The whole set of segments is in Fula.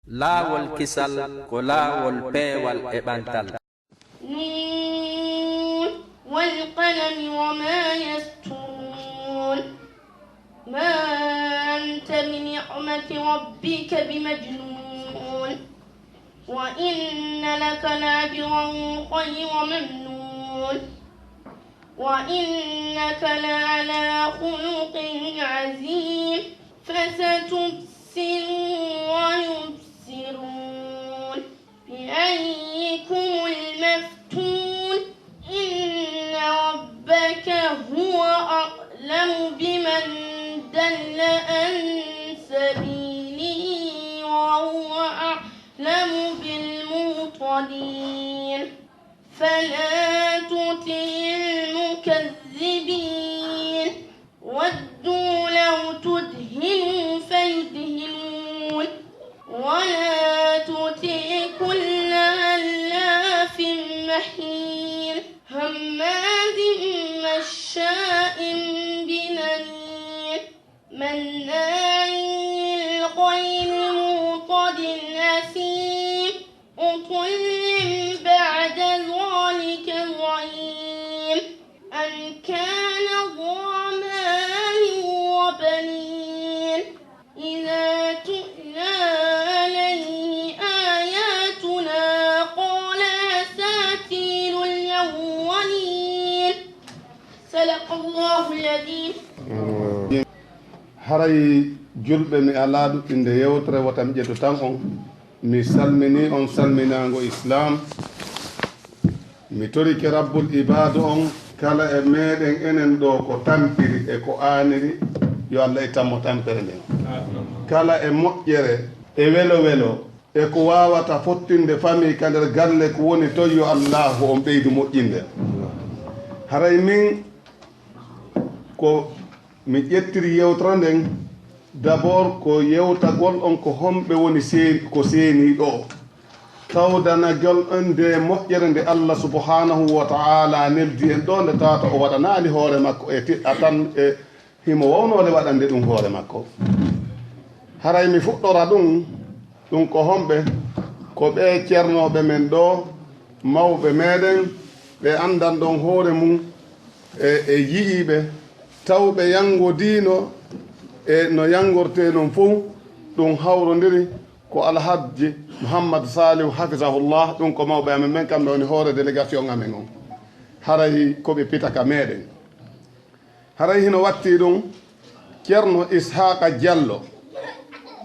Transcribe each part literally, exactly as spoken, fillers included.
Laawol kisal ko laawol peewal e ɓantal. نون والقلم وما يسطرون. ما أنت بنعمة ربك بمجنون. وإن لك لأجرا غير ممنون. وإنك لعلى خلق عظيم. فستبصر ويبصرون. بأيكم المفتون. إن ربك هو أعلم بمن ضل عن سبيله وهو أعلم بالمهتدين. فلا تطع المكذبين. ودوا لو تدهن فيدهنون. ولا تطع كل هلاف مهين. هماز مشاء بنميم. مناع للخير معتد أثيم. عتل بعد ذلك زعيم. أن كان ذا مال وبنين. إذا تتلى عليه آياتنا قال أساطير الأولين. صدق الله العظيم. Haray julɓe, mi alaa ɗuɗɗinde yewtere, wota mi ƴettu tan on. Mi salminii on salminaango Islaam. Mi torike Rabbul Ibaadu on, kala e meɗen enen ɗo ko tampiri e ko aaniri, yo Allah ittan mo tampere nden. Kala e moƴƴere e welo welo e ko waawata fottinde famii ka nder galle ko woni ton, yo Allaahu on ɓeydu moƴƴinde. Haray min ko mi ƴettiri yewtere nden, d'abord ko yewtagol on ko homɓe woni seen-, ko seenii ɗo. Tawdanagol on nde moƴƴere nde Allah subhanahu wa ta'ala neldi en ɗo, nde tawata o waɗanaali hoore makko e tiɗɗa tan e himo wawno nde waɗande ɗum hoore makko. Haray mi fuɗɗora ɗum, ɗum ko homɓe? Ko ɓe cernooɓe men ɗo, mawɓe meɗen, ɓe anndan ɗon hoore mum e, e yi'iiɓe, tawɓe yanngodiino e no yanngortee non fof, ɗum hawrondiri ko Alhajji Muhammad Salihu hafisahullah, ɗum ko mawɓe amen ɓen, kamɓe woni hoore délégation amen on. Haray ko ɓe pita ka meɗen. Haray hino watti ɗum, Ceerno Ishaqa Diallo,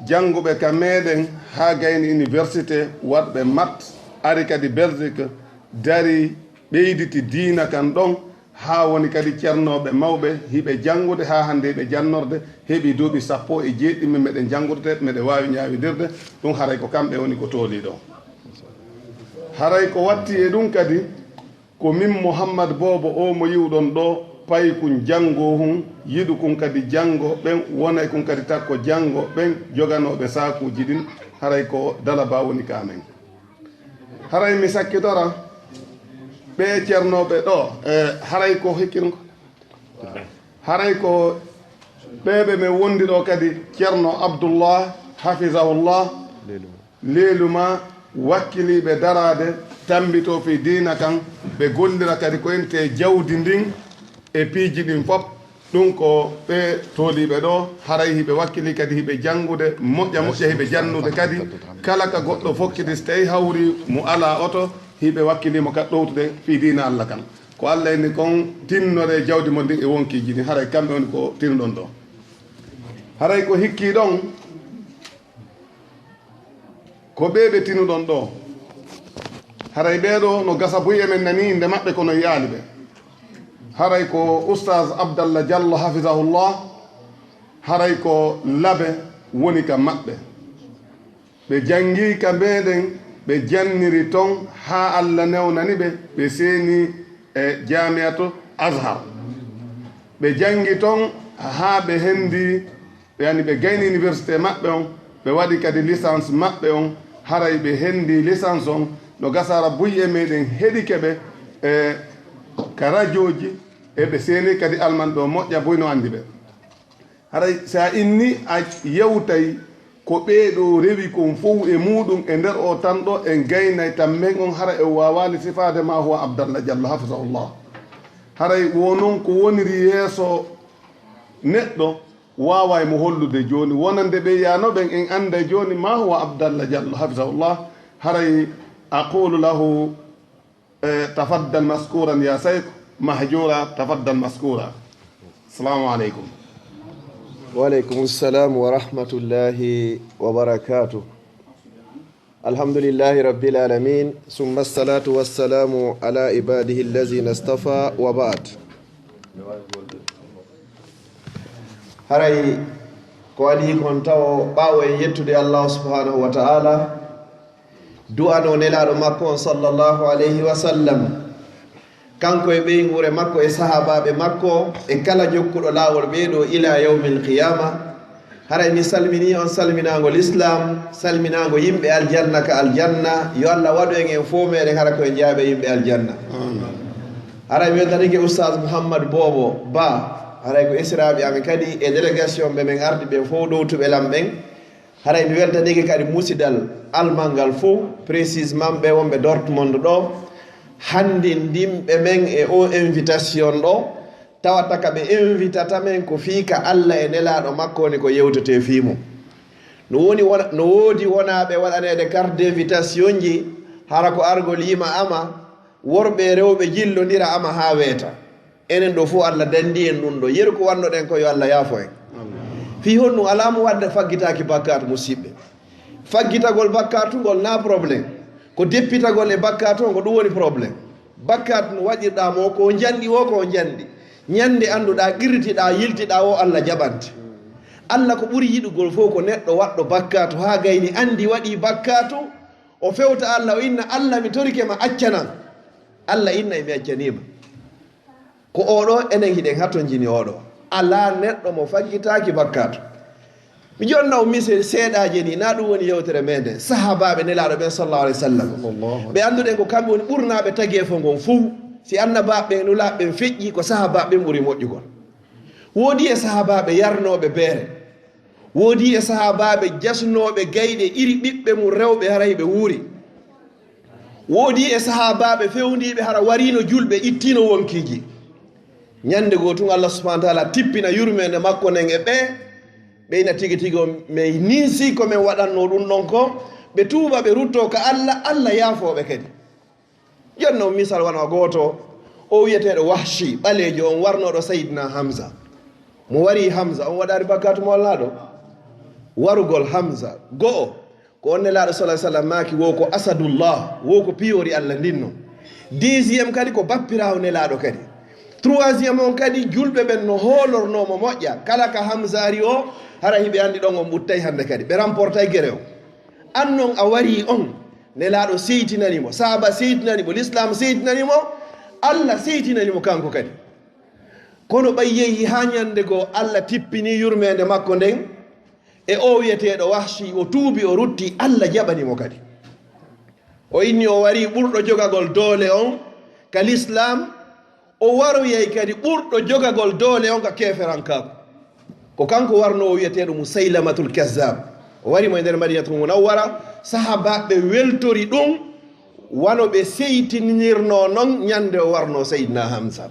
jannguɓe ka meɗen haa gayni université, waɗɓe mat, ari kadi Belgique, dari ɓeyditi diina kan ɗon, haa woni kadi ceernooɓe mawɓe hiɓe janngude, haa hannde hiɓe jannorde, heɓi duuɓi sappo e jeeɗiɗi, min meɗen janngude, meɗen waawi ñaawidirde, ɗum haray ko kamɓe woni ko toolii ɗo. Haray ko watti e ɗum kadi, ko min Muhammad Boobo o mo yi'uɗon ɗo, paykun janngo hun, yiɗukun kadi janngo ɓen, wonay kun kadi takko janngo ɓen joganooɓe saakuuji ɗin, haray ko Dalaba woni ka men. Haray mi sakkitora ɓe ceernooɓe ɗo, e, haray ko hikkin-, haray ko ɓeeɓe men wondi ɗo kadi, Ceerno Abdullah, hafizahullah, leelu ma wakkiliiɓe daraade tammbitoo fii diina kan, ɓe gollira kadi ko enti e jawdi ndin e piiji ɗin fof. Ɗum ko ɓe tooliiɓe ɗo, haray hiɓe wakkilii kadi hiɓe janngude moƴƴa moƴƴa, hiɓe jannude kadi. Kala ka goɗɗo fokkiti, so tawii hawri mo alaa oto, hiɓe wakkilii mo kadi ɗowtude fii diina Alla kan. Ko Alla inni kon, tinnoree jawdi mon ndin e wonkiiji ɗin, haray kamɓe woni ko tinuɗon ɗo. Haray ko hikkii ɗon, ko ɓee ɓe tinuɗon ɗo. Haray ɓee ɗo no gasa buy, emen nanii innde maɓɓe, kono yi'aali ɓe. Haray ko Ustaaz Abdallah Diallo, hafizahullah, haray ko Labe woni ka maɓɓe. Ɓe janngii ka meɗen, ɓe janniri ton haa Alla newnani ɓe, ɓe seeni e Jaami'atu Azhar. Ɓe janngi ton haa ɓe henndii, ɓe yani ɓe gayni université maɓɓe on, ɓe waɗi kadi licence maɓɓe on, haray ɓe henndii licence on, no gasa hara buy e meɗen heɗike ɓe, e ka rajooji, e ɓe seeni kadi alman ɗo moƴƴa buy no anndi ɓe. Haray si a inni a yewtay Ko ɓee ɗoo rewi kon fow e muuɗum e nder oo tan ɗoo, en gaynay tan men on, hara en waawaani sifaade ma huwa Abdallah Diallo, hafisahullah. Haray wo non ko woniri yeeso neɗɗo, waaway mo hollude jooni. Wonande ɓe yaano ɓen, en annday jooni ma huwa Abdallah Diallo, hafisahullah. Haray aqulu lahu, eh, tafaddal maskuran ya Seykh, mahjura, tafaddal maskura. Assalamu aleykum. Wa aleykum salam wa rahmatullahi wa barakatuh. Alhamdulillahi rabbil alamin, summa salatu wassalamu ala ibadihi allazina istafa wa ba'd. Haray ko adii kon tawo ɓaawo en yettude Allah subhanahu wa ta'ala, du'ano nelaaɗo makko on sallallahu alayhi wa sallam, kanko e ɓeynguure makko e sahaabaaɓe makko e kala jokkuɗo laawol ɓee ɗoo ila yawmil qiyama. Haray mi salminii on salminaango lislaam, salminaango yimɓe aljanna ka aljanna. Yo Allah waɗu en en fof meɗen hara ko en jaaɓe yimɓe aljanna. Haray mi weltanike Oustaz Mouhammad Bobo Ba. Haray ko esiraaɓe amen kadi e délégation ɓe men ardi ɓen fof ɗowtuɓe lam ɓen. Haray mi weltanike kadi musidal almal ngal fof, précisément ɓe wonɓe Dortmund ɗo, hanndindinɓe men e o invitation ɗo, tawata ka ɓe invitata men ko fii ka Allah e nelaaɗo makko woni ko yewtetee fii mum. No woni wona, no woodi wonaaɓe waɗaneede carte d'invitation ji, hara ko argol yima ama, worɓe e rewɓe jillondira ama haa weeta. Enen ɗo fof Allah danndi en ɗum ɗo. Yeru ko wannoɗen ko yo Allah yaafo en. Fii honɗum alaa mo wadde faggitaaki bakkaatu, musiɓɓe. Faggitagol bakkaatu ngol na problème. Ko deppitagol e bakkaatu on ko ɗum woni problème. Bakkaatu no waɗirɗaa mo ko njanɗi wo ko njanɗi. Ñande annduɗaa qirritiɗaa yiltiɗaa o Allah jaɓante. Allah ko ɓuri yiɗugol fof ko neɗɗo waɗɗo bakkaatu haa gayni anndi waɗi bakkaatu, o fewta Allah o inna Allah mi torike ma accanam. Allah inna e mi accaniima. Ko oɗo enen hiɗen hatonjini oɗo. Alaa neɗɗo mo faggitaaki bakkaatu. Mi jonna o misel seeɗaaje ni, na ɗum woni yewtere meɗen. Sahaabaaɓe nelaaɗo ɓen sallallahu alaihi wasallam. Sallallahu alaihi. Ɓe annduɗen ko kamɓe woni ɓurnaaɓe tageefo ngon fuu. Si annabaaɓe ɓen nulaaɓe ɓen feƴƴi ko sahaabaaɓe ɓen ɓuri moƴƴugol. Woodi e sahaabaaɓe yarnooɓe beere. Woodi e sahaabaaɓe jasnooɓe gayɗe iri ɓiɓɓe mum rewɓe haray ɓe wuuri. Woodi e sahaabaaɓe fewndiiɓe hara wariino julɓe ittiino wonkiiji. Ñande goo tun Allah subhanahu wa ta'ala tippina yurmeende makko nden e ɓe, ɓe ina tigi tigi o men ninsi ko men waɗannoo ɗum ɗon ko, ɓe tuuba ɓe ruttoo ka Allah, Allah yaafoo ɓe kadi. Jonnoo misal wano gooto, o wiyeteeɗo Wahshi, ɓaleejo on warnooɗo Sayyidina Hamza. Mo wari Hamza, on waɗaari bakkaatu mo wallaaɗo? Warugol Hamza, go'o, ko on Nelaaɗo sallallahu alaihi wasallam maaki, wo ko Asadullah, wo ko piyoori Allah ndin non. Deuxième kadi ko bappiraawo Nelaaɗo kadi. Troisième on kadi, julɓe ɓen no hoolornoo mo moƴƴa. Kala ka Hamza ari o, hara hiɓe anndi ɗon on ɓuttay hannde kadi. Ɓe remportay gere on. An non a wari on, Nelaaɗo seytinani mo, sahaaba seytinani mo, lislaam seytinani mo, Allah seytinani mo kanko kadi. Kono ɓay yehi haa ñande goo Allah tippini yurmeende makko nden, e o wiyeteeɗo Wahshi, o tuubi, o rutti, Allah jaɓani mo kadi. O inni o wari ɓurɗo jogagol doole on ka lislaam, o waroyay kadi ɓurɗo jogagol doole on ka keeferankaaku. Ko kanko warnoowo wiyeteeɗo Musaylamatul Kazzab. O wari mo e nder Madinatul Munawwara, sahaabaaɓe weltori ɗum, wano ɓe seytinirnoo non ñande o warnoo Seydina Hamza.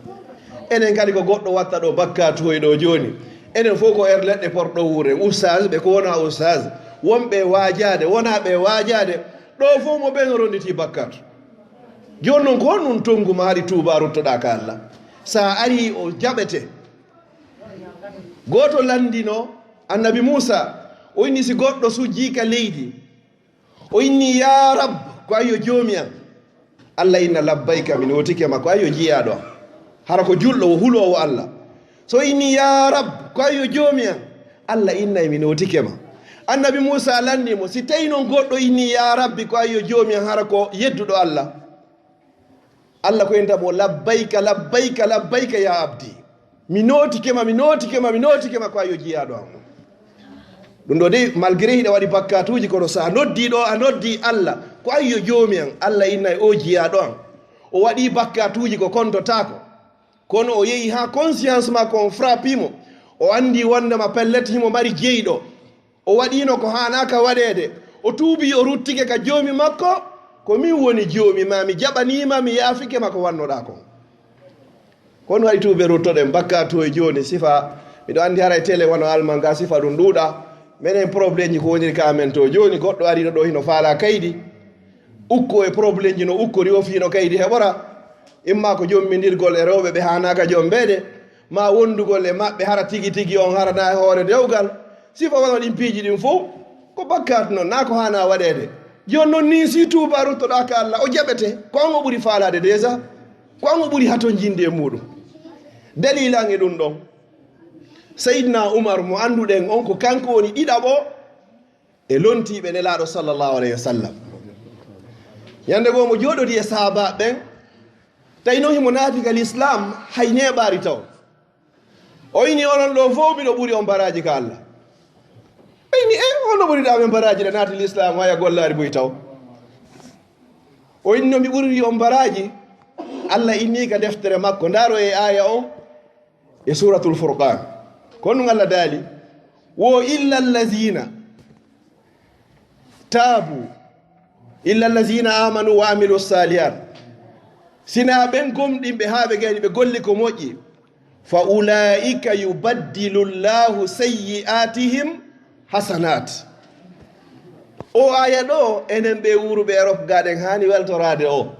Enen kadi ko goɗɗo watta ɗo bakkaatu hoy ɗo jooni. Enen fof ko er leɗɗe porɗo wuure. Ustaz, ɓe ko wona ustaz. Wonɓe waajaade, wonaaɓe waajaade. Ɗo fof mo ɓen ronditi bakkaatu. Jooni non ko honɗum tonngu ma haɗi tuuba ruttoɗaa ka Allah? Sa ari o jaɓete. Gooto lanndino Annabi Muusa, o inni si goɗɗo sujjii ka leydi, o inni, "Yaa Rab," ko ayyo Joomi an. Allah inna, "Labbayka, mi nootike ma," ko ayyo jiyaaɗo an. Hara ko julɗo, o huloowo Allah. So inni, "Yaa Rab," ko ayyo Joomi an. Allah inna, "Mi nootike ma." Annabi Muusa lanndi mo, "Si tawi non goɗɗo inni, 'Yaa Rabbi,' ko ayyo Joomi an, hara ko yedduɗo Allah." Allah ko inta mo, "Labbayka, labbayka, labbayka, ya abdi." Mi nootike ma, mi nootike ma, mi nootike ma, ko ayyo jiyaaɗo am. Ɗum ɗo de, malgré hiɗa waɗi bakkaatuuji, kono so a noddii ɗo, a noddii Allah, ko ayyo Joomi an, Allah innay o jiyaaɗo an. O waɗii bakkaatuuji ko kontotaako. Kono o yehi haa conscience makko on frappii mo. O anndii wonndema pellet himo mari jeyɗo. O waɗiino ko haanaaka waɗeede. O tuubii, o ruttike ka Joomi makko. Ko min woni Joomi ma, mi jaɓaniima, mi yaafike ma ko wannoɗaa kon. Kono waɗi tuube ruttoɗen bakkaatu e jooni sifa. Miɗo anndi haray tele wano almanga sifa ɗum ɗuuɗa. Menen probleemji ko woniri ka amen to jooni, goɗɗo arino ɗo hino faalaa kaydi. Ukko e probleemji no ukkori o fiino kaydi heɓora. Imma ko jommindirgol e rewɓe ɓe haanaaka jombeede, ma wondugol e maɓɓe hara tigi tigi on hara na e hoore dewgal. Sifa wano ɗin piiji ɗin fow, ko bakkaatu non, na ko haana waɗeede. Jooni non nii si tuuba ruttoɗaa ka Alla, o jaɓete. Ko an o ɓuri faalaade déjà. Ko an o ɓuri hatonjinde e muuɗum. Daliilan e ɗum ɗon. Seydina Umar mo annduɗen on, ko kanko woni ɗiɗaɓo e lontiiɓe Nelaaɗo sallallahu alayhi wa sallam. Ñande goo mo jooɗodi e sahaabaaɓe ɓen, tawi non himo naati ka lislaam hay neeɓaari taw. O ini onon ɗo fow miɗo ɓuri on baraaji ka Alla. Ɓe ini, e, hono ɓuriɗaa men baraaji ɗa naati lislaam haya gollaari buy taw. O inni no mi ɓuri on baraaji. Alla inni ka deftere makko, ndaaro e aaya on e Suuratul Furqaan. Ko ɗum Alla daali, wo illa allazina taabu, illa allazina amanu wa amilu salihat. Sina ɓen gomɗinɓe haa ɓe gayni ɓe golli ko moƴƴi. Fa ulaika yubaddilu llahu sayyi'atihim hasanat. O aya ɗo, enen ɓe wuuruɓe Europe gaɗen haani weltoraade o.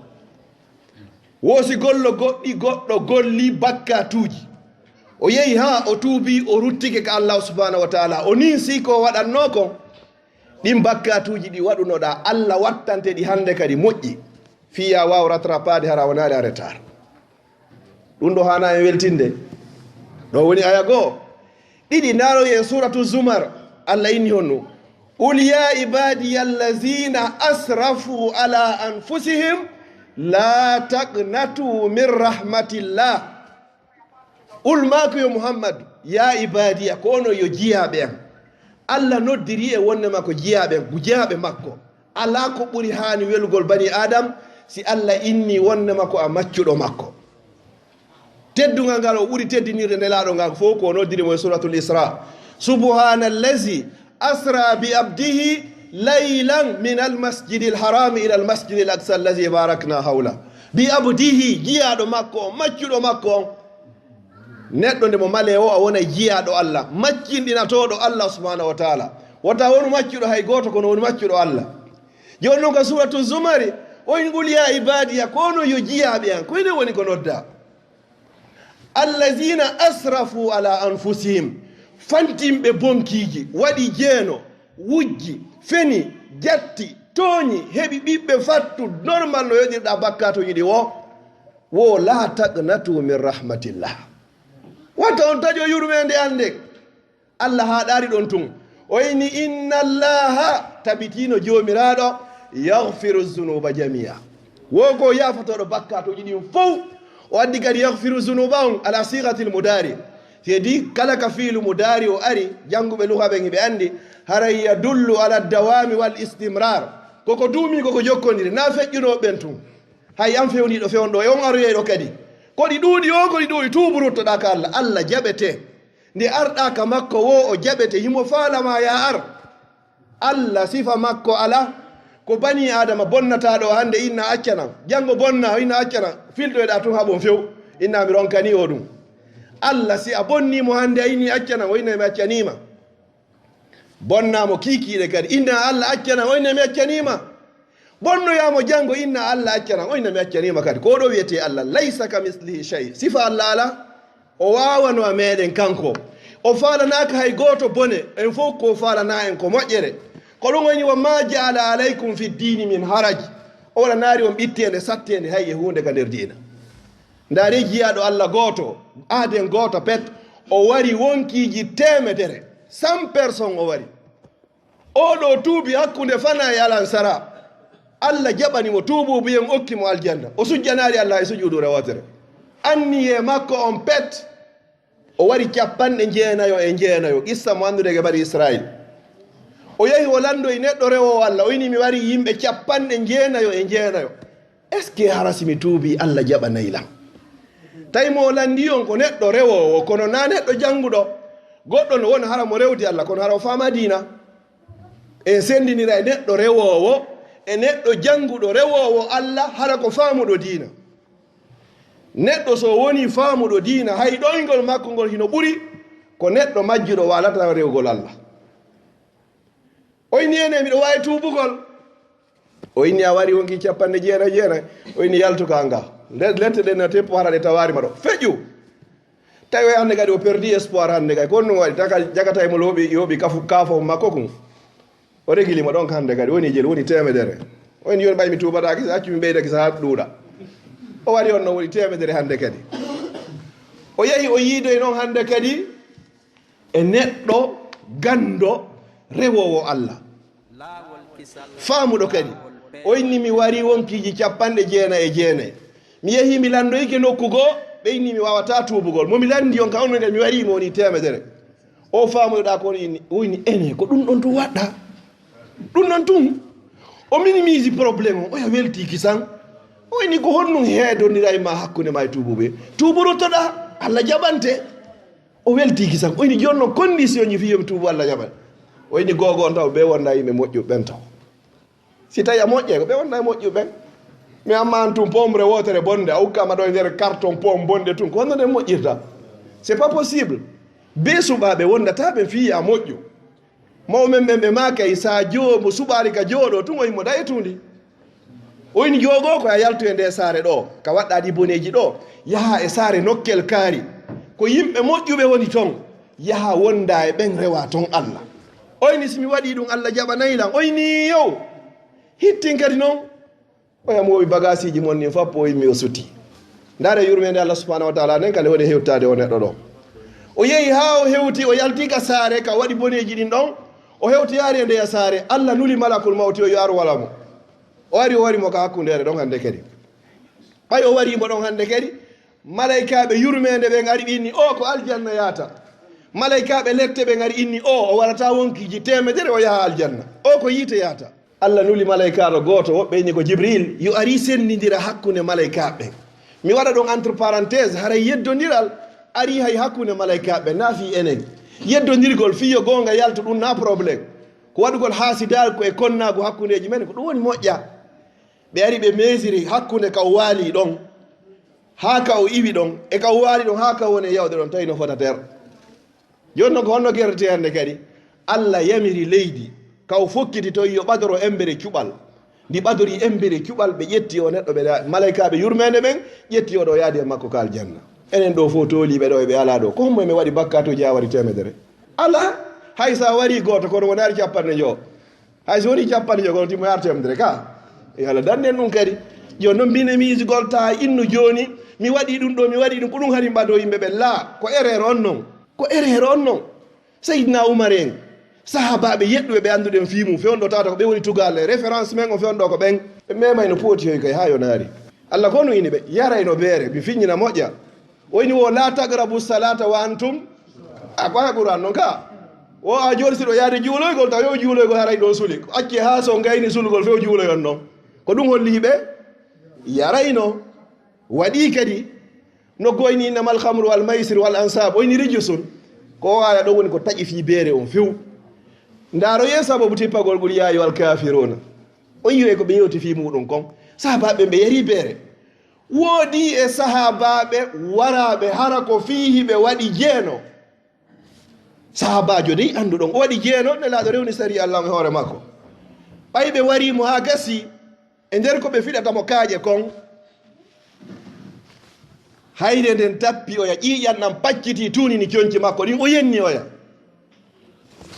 Wo si gollo goɗɗi goɗɗo golli bakkatuuji. O yehi haa o tuubi, o ruttike ka Allahu subhanahu wa taala. O ninsi ko waɗannoo kon. Ɗin bakkatuuji ɗi waɗunoɗaa, Alla wattante ɗi hannde kadi moƴƴi. Fii ya waaw rattrapaade hara wonaade a retard. Ɗum ɗo haana en weltinde. Ɗo woni aya goo. Ɗiɗi, ndaaro en Suratu Zumar. Alla inni honno. Qul ya ibadiya allazina asrafu ala anfusihim la taqnatu min rahmatillah. Qul maaku yo Muhammadu, ya ibadiya, ko onon yo jiyaaɓe am. Alla noddiri e wonnema ko jiyaaɓe am, ko jiyaaɓe makko. Alaa ko ɓuri haani welugol bani Adam si Alla inni wonnema ko a maccuɗo makko. Teddungal ngal o ɓuri teddinirde Nelaaɗo ngal fow ko o noddiri mo e Suratul Isra. Subhana allazi asra bi abdihi laylan min al masjidil harami ila al masjidil aqsa allazi barakna hawla. Bi abdihi, jiyaaɗo makko on, maccuɗo makko on. Neɗɗo nde mo malee o, a wonay jiyaaɗo Alla, maccinɗinatooɗo Alla subhanahu wa taala. Wota wonu maccuɗo hay gooto, kono wonu maccuɗo Alla. Jooni non ka Suratu Zumari, o in qul ya ibadiya, ko onon yo jiyaaɓe an, ko enen woni ko nodda. Allazina asrafu ala anfusihim, fantimɓe bonkiiji, waɗi jeeno, wujji, feni, jatti, tooñi, heɓi ɓiɓɓe fattu, normal no yoɗirɗa bakkatuuji ɗi wo, wo la taqnatu min rahmatillah. Wata on taƴo yurmeende an nde. Alla haaɗaali ɗon tun. O inni, inna Allaha, tabitiino Joomiraaɗo, yaghfiru zunuba jamia. Wo ko yaafotooɗo bakkatuuji ɗin fow. O addi kadi yaghfiru zunuba on ala sigatil mudaari. Sedi kala ka fiilu mudaari o ari, jannguɓe luha ɓen hiɓe anndi, haray yadullu ala dawami wal istimrar. Koko duumi, koko jokkondiri, na feƴƴunoo ɓen tun. Hay an fewniiɗo fewndo e on aroyayɗo kadi. Ko ɗi ɗuuɗi o, ko ɗi ɗuuɗi tuubu ruttoɗaa ka Alla, Alla jaɓete. Nde arɗaa ka makko wo o jaɓete, himo faala ma ya ar. Alla sifa makko ala. Ko bani Adama bonnata ɗo hannde inna accanan. Janngo bonna o inna accanan. Filtoyɗaa tun haɓon few. Inna mi ronkani o ɗum. Alla si a bonni mo hannde a inni accanan, o inna mi accaniima. Bonna mo kiikiiɗe kadi. Inna Alla accanan, o inna mi accaniima. Bonnoyaa mo janngo, inna Alla accanan, o inna mi accaniima kadi. Ko ɗo wiyetee Alla, laysa ka mislihi shay. Sifa Alla ala, o waawano a meɗen kanko. O faalanaaka hay gooto bone, en fow ko faalana en ko moƴƴere. Ko ɗum woni, wa ma jaala alaykum fi ddiini min haraj. O waɗanaari on ɓitteende, satteende, hay e huunde ka nder diina. Ndaari jiyaaɗo Alla gooto, aaden gooto pet, o wari wonkiiji teemedere, cent personnes o wari. Oo ɗoo tuubi hakkunde fana e alansara. Alla jaɓani mo tuubuubu yen okki mo aljanna. O sujjanaali Alla e sujuudu wootere. Anniyee makko on pet, o wari capanɗe jeenayo e jeenayo. Qissa mo annduɗen e Bani Israayil. O yehi o lanndoyi neɗɗo rewoowo Alla. O ini mi wari yimɓe capanɗe jeenayo e jeenayo. Est-ce que hara si mi tuubi Alla jaɓanay lan? Tawi mo o lanndii on ko neɗɗo rewoowo, kono na neɗɗo jannguɗo. Goɗɗo no wona hara mo rewdi Alla, kono hara o faamaa diina. En senndinira e neɗɗo rewoowo, e neɗɗo jannguɗo rewoowo Allah, hara ko faamuɗo diina. Neɗɗo so wonii faamuɗo diina, hay ɗoyngol makko ngol hino ɓuri ko neɗɗo majjuɗo waalata rewgol Allah. O inni, "Ene, miɗo waawi tuubugol." O inni, "A warii wonki capanɗe jeenayi e jeenayi." O inni, "Yaltu ka nga. Le-, lette ɗen na teppo hara ɗe tawaari ma ɗo. Feƴƴu." Tawi o hannde kadi o perdi espoir hannde kadi. Ko honɗum waɗi? Taka jagata e mo looɓi, yooɓi kafu, kaafo makko kun. O regili mo ɗon hannde kadi. Woni jel, woni teemedere. O inni, "Jooni ɓay mi tuubataake, so accu mi ɓeydake, so haa ɗuuɗa." O waɗi on no woni teemedere hannde kadi. O yehi, o yiidoy noon hannde kadi e neɗɗo ganndo rewoowo Allah. Faamuɗo kadi. O inni, "Mi warii wonkiiji capanɗe jeenayi e jeenayi. Mi yehii, mi lanndoyike nokku goo, ɓe inni mi waawataa tuubugol. Mo mi lanndi on ka on, mi warii mo woni teemedere." O faamuɗo ɗa ko on inni, o inni, "Ene, ko ɗum ɗon tun waɗɗa? Ɗum ɗon tun?" O minimise problème o, oya weltii kisan. O inni, "Ko honɗum heedondiray ma hakkunde ma e tuubuɓe? Tuuburotoɗa, Allah jaɓante." O weltii kisan. O inni, "Jooni non condition ji fii yo mi tuubu Allah jaɓan." O inni, "Googo on taw, ɓe wonda yimɓe moƴƴuɓe ɓen taw. Si tawi a moƴƴe, ko ɓe wonda e moƴƴuɓe ɓen. Mais amma an tun, pomre wootere bonde, a ukkama ɗo e nder carton pom bonde tun, ko honno nden moƴƴirta? C'est pas possible. Be suɓaaɓe wondata ɓen fii a moƴƴu." Mawɓe men ɓen ɓe maakay, sa joo mo suɓaali ka jooɗo tun, o yimmo da e tuundi. O ini joogoo ko a yaltu e nde saare ɗo, ka waɗɗa ɗi boneeji ɗo, yaha e saare nokkel kaari. Ko yimɓe moƴƴuɓe woni ton, yaha wonda e ɓen rewa ton Allah. O ini si mi waɗi ɗum Allah jaɓanay lan. O ini yow, hittin kadi non. Oya moowi bagaasiiji mon ɗin fappo, o immi o suti. Ndaare yurmeende Allah subhanahu wa taala nden kadi woni hewtaade o neɗɗo ɗo. O yehi haa o hewti, o yalti ka saare ka waɗi boneeji ɗin ɗon. O hewti yaari e ndeya saare, Allah nuli malakul mawti o yo ar wala mo. O ari o wari mo ka hakkundeere ɗon hannde kadi. Ɓay o wari mo ɗon hannde kadi, malaykaaɓe yurmeende ɓen ari ɓe inni, "O ko aljanna yaata." Malaykaaɓe lette ɓen ari inni, "O, o warata wonkiiji teemedere o yaha aljanna. O ko yiite yaata." Allah nuli malaykaaɗo gooto, woɓɓe inni ko Jibril, yo ari senndindira hakkunde malaykaaɓe ɓen. Mi waɗa ɗon entre parenthèse, haray yeddondiral ari hay hakkunde malaykaaɓe ɓen, na fii enen. Yeddondirgol fii yo goonga yaltu ɗum na problème. Ko waɗugol haasidaagu ko e konnaagu hakkundeeji men, ko ɗum woni moƴƴa. Ɓe ari ɓe meesiri hakkunde ka o waali ɗon, haa ka o iwi ɗon, e ka o waali ɗon, haa ka woni e yawde ɗon, tawi no fota ter. Jooni non ko honno gertete hannde kadi? Allah yamiri leydi, ka o fokkiti toon yo ɓadoro embere cuɓal. Ndi ɓadori embere cuɓal, ɓe ƴetti o neɗɗo, ɓe da-, malaykaaɓe yurmeende ɓen ƴetti oɗo yaadi e makko ka aljanna. Enen ɗo fof tooliiɓe ɗo e ɓe alaa ɗo, ko hombo e men waɗi bakkaatuuji haa wari teemedere? Alaa, hay so a warii gooto, kono wonaali capanɗe njowo. Hay so wonii capanɗe joy, kono timo yaar teemedere ka. Yo Allah dannden ɗum kadi. Jooni noon, mbine miijugol taa innu jooni, mi waɗii ɗum ɗo, mi waɗii ɗum, ko ɗum hari mbaɗo yimɓe ɓe. Laa, ko erreur on non. Ko erreur on non. Seydina Umar en, sahaabaaɓe yeɗɗuɓe ɓe annduɗen fii mum, fewndo tawata ko ɓe woni tugaale, référence men on fewndo ko ɓen. Ɓe meemay no pootiyoy kay haa yo naari. Allah ko no ini ɓe, yarayno beere, mi fiññina moƴƴa. O ini wo, "La taqrabu salata wa antum." A ko aya Qur'an non ka. O a jooni si ɗo yaade juuloygol, taw yo juuloygol haray ɗon suli. Acce haa so ngayni sulugol few juuloyon non. Ko ɗum holli ɓe yarayno. Waɗi kadi no goyni innamal khamru wal maisir wal ansab. O ini rijusun. Ko o aya ɗon woni ko taƴi fii beere on few. Ndaaro ye sababu tippagol qul ya ayyuhal kafiruna. On yi'ay ko ɓe yewti fii muɗum kon. Sahabaaɓe ɓe yari beere. Woodi e sahaabaaɓe waraaɓe hara ko fii hiɓe waɗi jeeno. Sahaabaajo dey annduɗon, o waɗi jeeno, Nelaaɗo rewni sariya Allah on e hoore makko. Ɓay ɓe warii mo haa gasi, e nder ko ɓe fiɗata mo kaaƴe kon, hayre nden tappi oya, ƴiiƴan ɗan paccitii, tuunini conci makko ɗin, o yenni oya.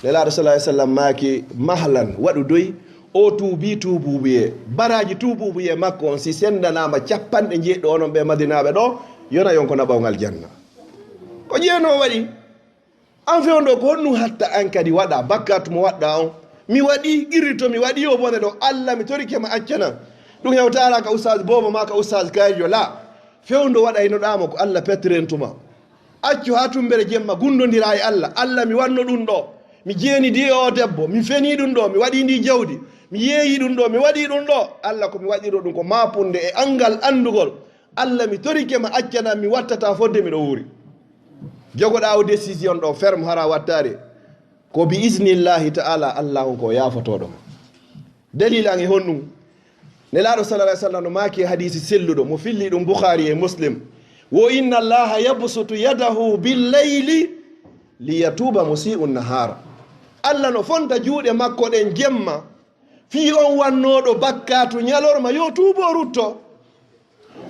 Nelaaɗo sallallahu alaihi wasallam maaki, "Mahlan, waɗu doy." O tuubi tuubuubuyee. Baraaji tuubuubuyee makko on, si senndanaama capanɗe njeeɗiɗo onon ɓe Madinaaɓe ɗo, yona yon ko naɓa on aljanna. Ko jeeno o waɗi. An fewndo, ko honɗum hatta an kadi waɗa bakkaatu mo waɗɗa on? Mi waɗi qirrito, mi waɗi o bone ɗo. Allah, mi torike ma, accana. Ɗum hewtaara ka Ustaz Boobo ma ka Ustaz Kayjo, la. Fewndo waɗaynoɗaa mo ko Allah pettirentuma. Accu haa tumbere jemma gundondira e Allah. Allah, mi wanno ɗum ɗo. Mi jeenidi e o debbo. Mi feni ɗum ɗo. Mi waɗi ndi jawdi. Mi yeeyi ɗum ɗo. Mi waɗi ɗum ɗo. Allah, ko mi waɗirɗo ɗum ko maapunde e anngal anndugol. Allah, mi torike ma, accana mi wattata fodde miɗo wuuri. Jogoɗaa o décision ɗo, ferme, hara wattaade. Ko bi isnillahi ta'ala, Allah on ko yaafotooɗo ma. Dalil an e honɗum? Nelaaɗo sallallahu alaihi wasallam no maaki e hadiisi selluɗo, mo filli ɗum Bukhari e Muslim. Wo inna Allaha yabsutu yadahu bil layli liyatuba musii'un nahar. Allah no fonta juuɗe makko ɗen jemma, fii on wannooɗo bakkaatu ñalorma, yo tuubo rutto.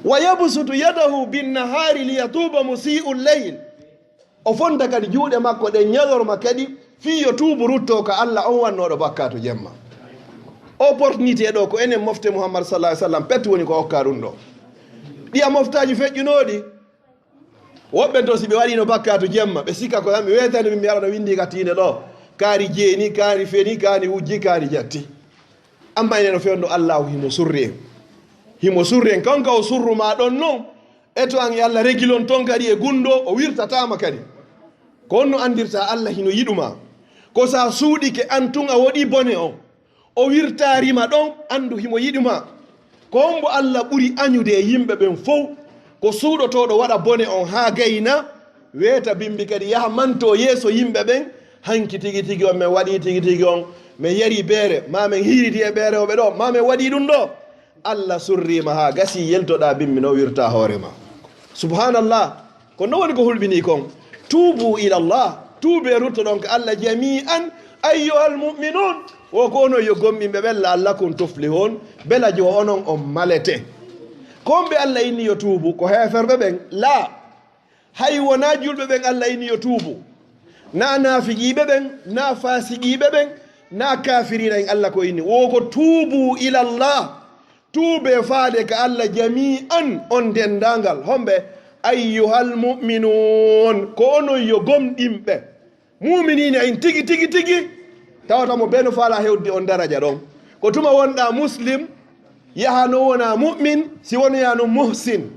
Wa yabsutu yadahu bin nahari liyatuba musii'ul layl. O fonta kadi juuɗe makko ɗen ñalorma kadi, fii yo tuubu rutto ka Allah on wannooɗo bakkaatu jemma. Opportunité ɗo ko enen mofte Muhammad sallallahu alaihi wasallam pet woni ko hokka ɗum ɗo. Ɗiya moftaaji feƴƴunooɗi, woɓɓe to si ɓe waɗiino bakkaatu jemma, ɓe sikka ko yamɓe weetani min mi ara no winndi ka tiinde ɗo. Kaari jeeni, kaari feni, kaari wujji, kaari jatti. Amma enen no fewndo Allahu himo surri en. Himo surri en. Kanka o surru ma ɗon non, e to an e Allah regilon ton kadi e gunndo, o wirtataama kadi. Ko on no anndirta Allah hino yiɗuma. Ko sa suuɗike an tun a woɗi bone on. O wirtaarima ɗon, anndu himo yiɗuma. Ko on mbo Allah ɓuri añude e yimɓe ɓen fow. Ko suuɗotooɗo waɗa bone on haa gayna, weeta bimbi kadi yaha manto yeeso yimɓe ɓen, hanki tigi tigi on, men waɗi tigi tigi on, men yari beere, ma men hiiridi e beere o ɓe ɗo, ma men waɗi ɗum ɗo. Allah surrima haa gasi, yeltoɗa bimbi no wirta hoore ma. Subhanallah. Ko non woni ko hulɓini kon. Tuubu ila Allah. Tuubee ruttoɗon ka Allah jami'an ayyuhal mu'minun. Wo ko onon yo gomɗinɓe ɓen la'allakum tuflihun. Bela jo onon on malete. Ko on ɓe Allah inni yo tuubu, ko heeferɓe ɓen? Laa. Hay wonaa julɓe ɓen Allah inni yo tuubu. Naa naafiqiiɓe ɓen, naa faasiqiiɓe ɓen, naa kaafiriina en Allah ko inni. Wo ko tuubu ila Allah. Tuubee faade ka Allah jami'an on denndaangal. Homɓe? Ayyuhal mu'minun. Ko onon yo gomɗinɓe. Mu'miniina en tigi, tigi, tigi. Tawata mo bee no faalaa hewtude on daraja ɗon. Ko tuma wonɗaa muslim, yaha no wonaa mu'min, si wonoyaa no muhsin.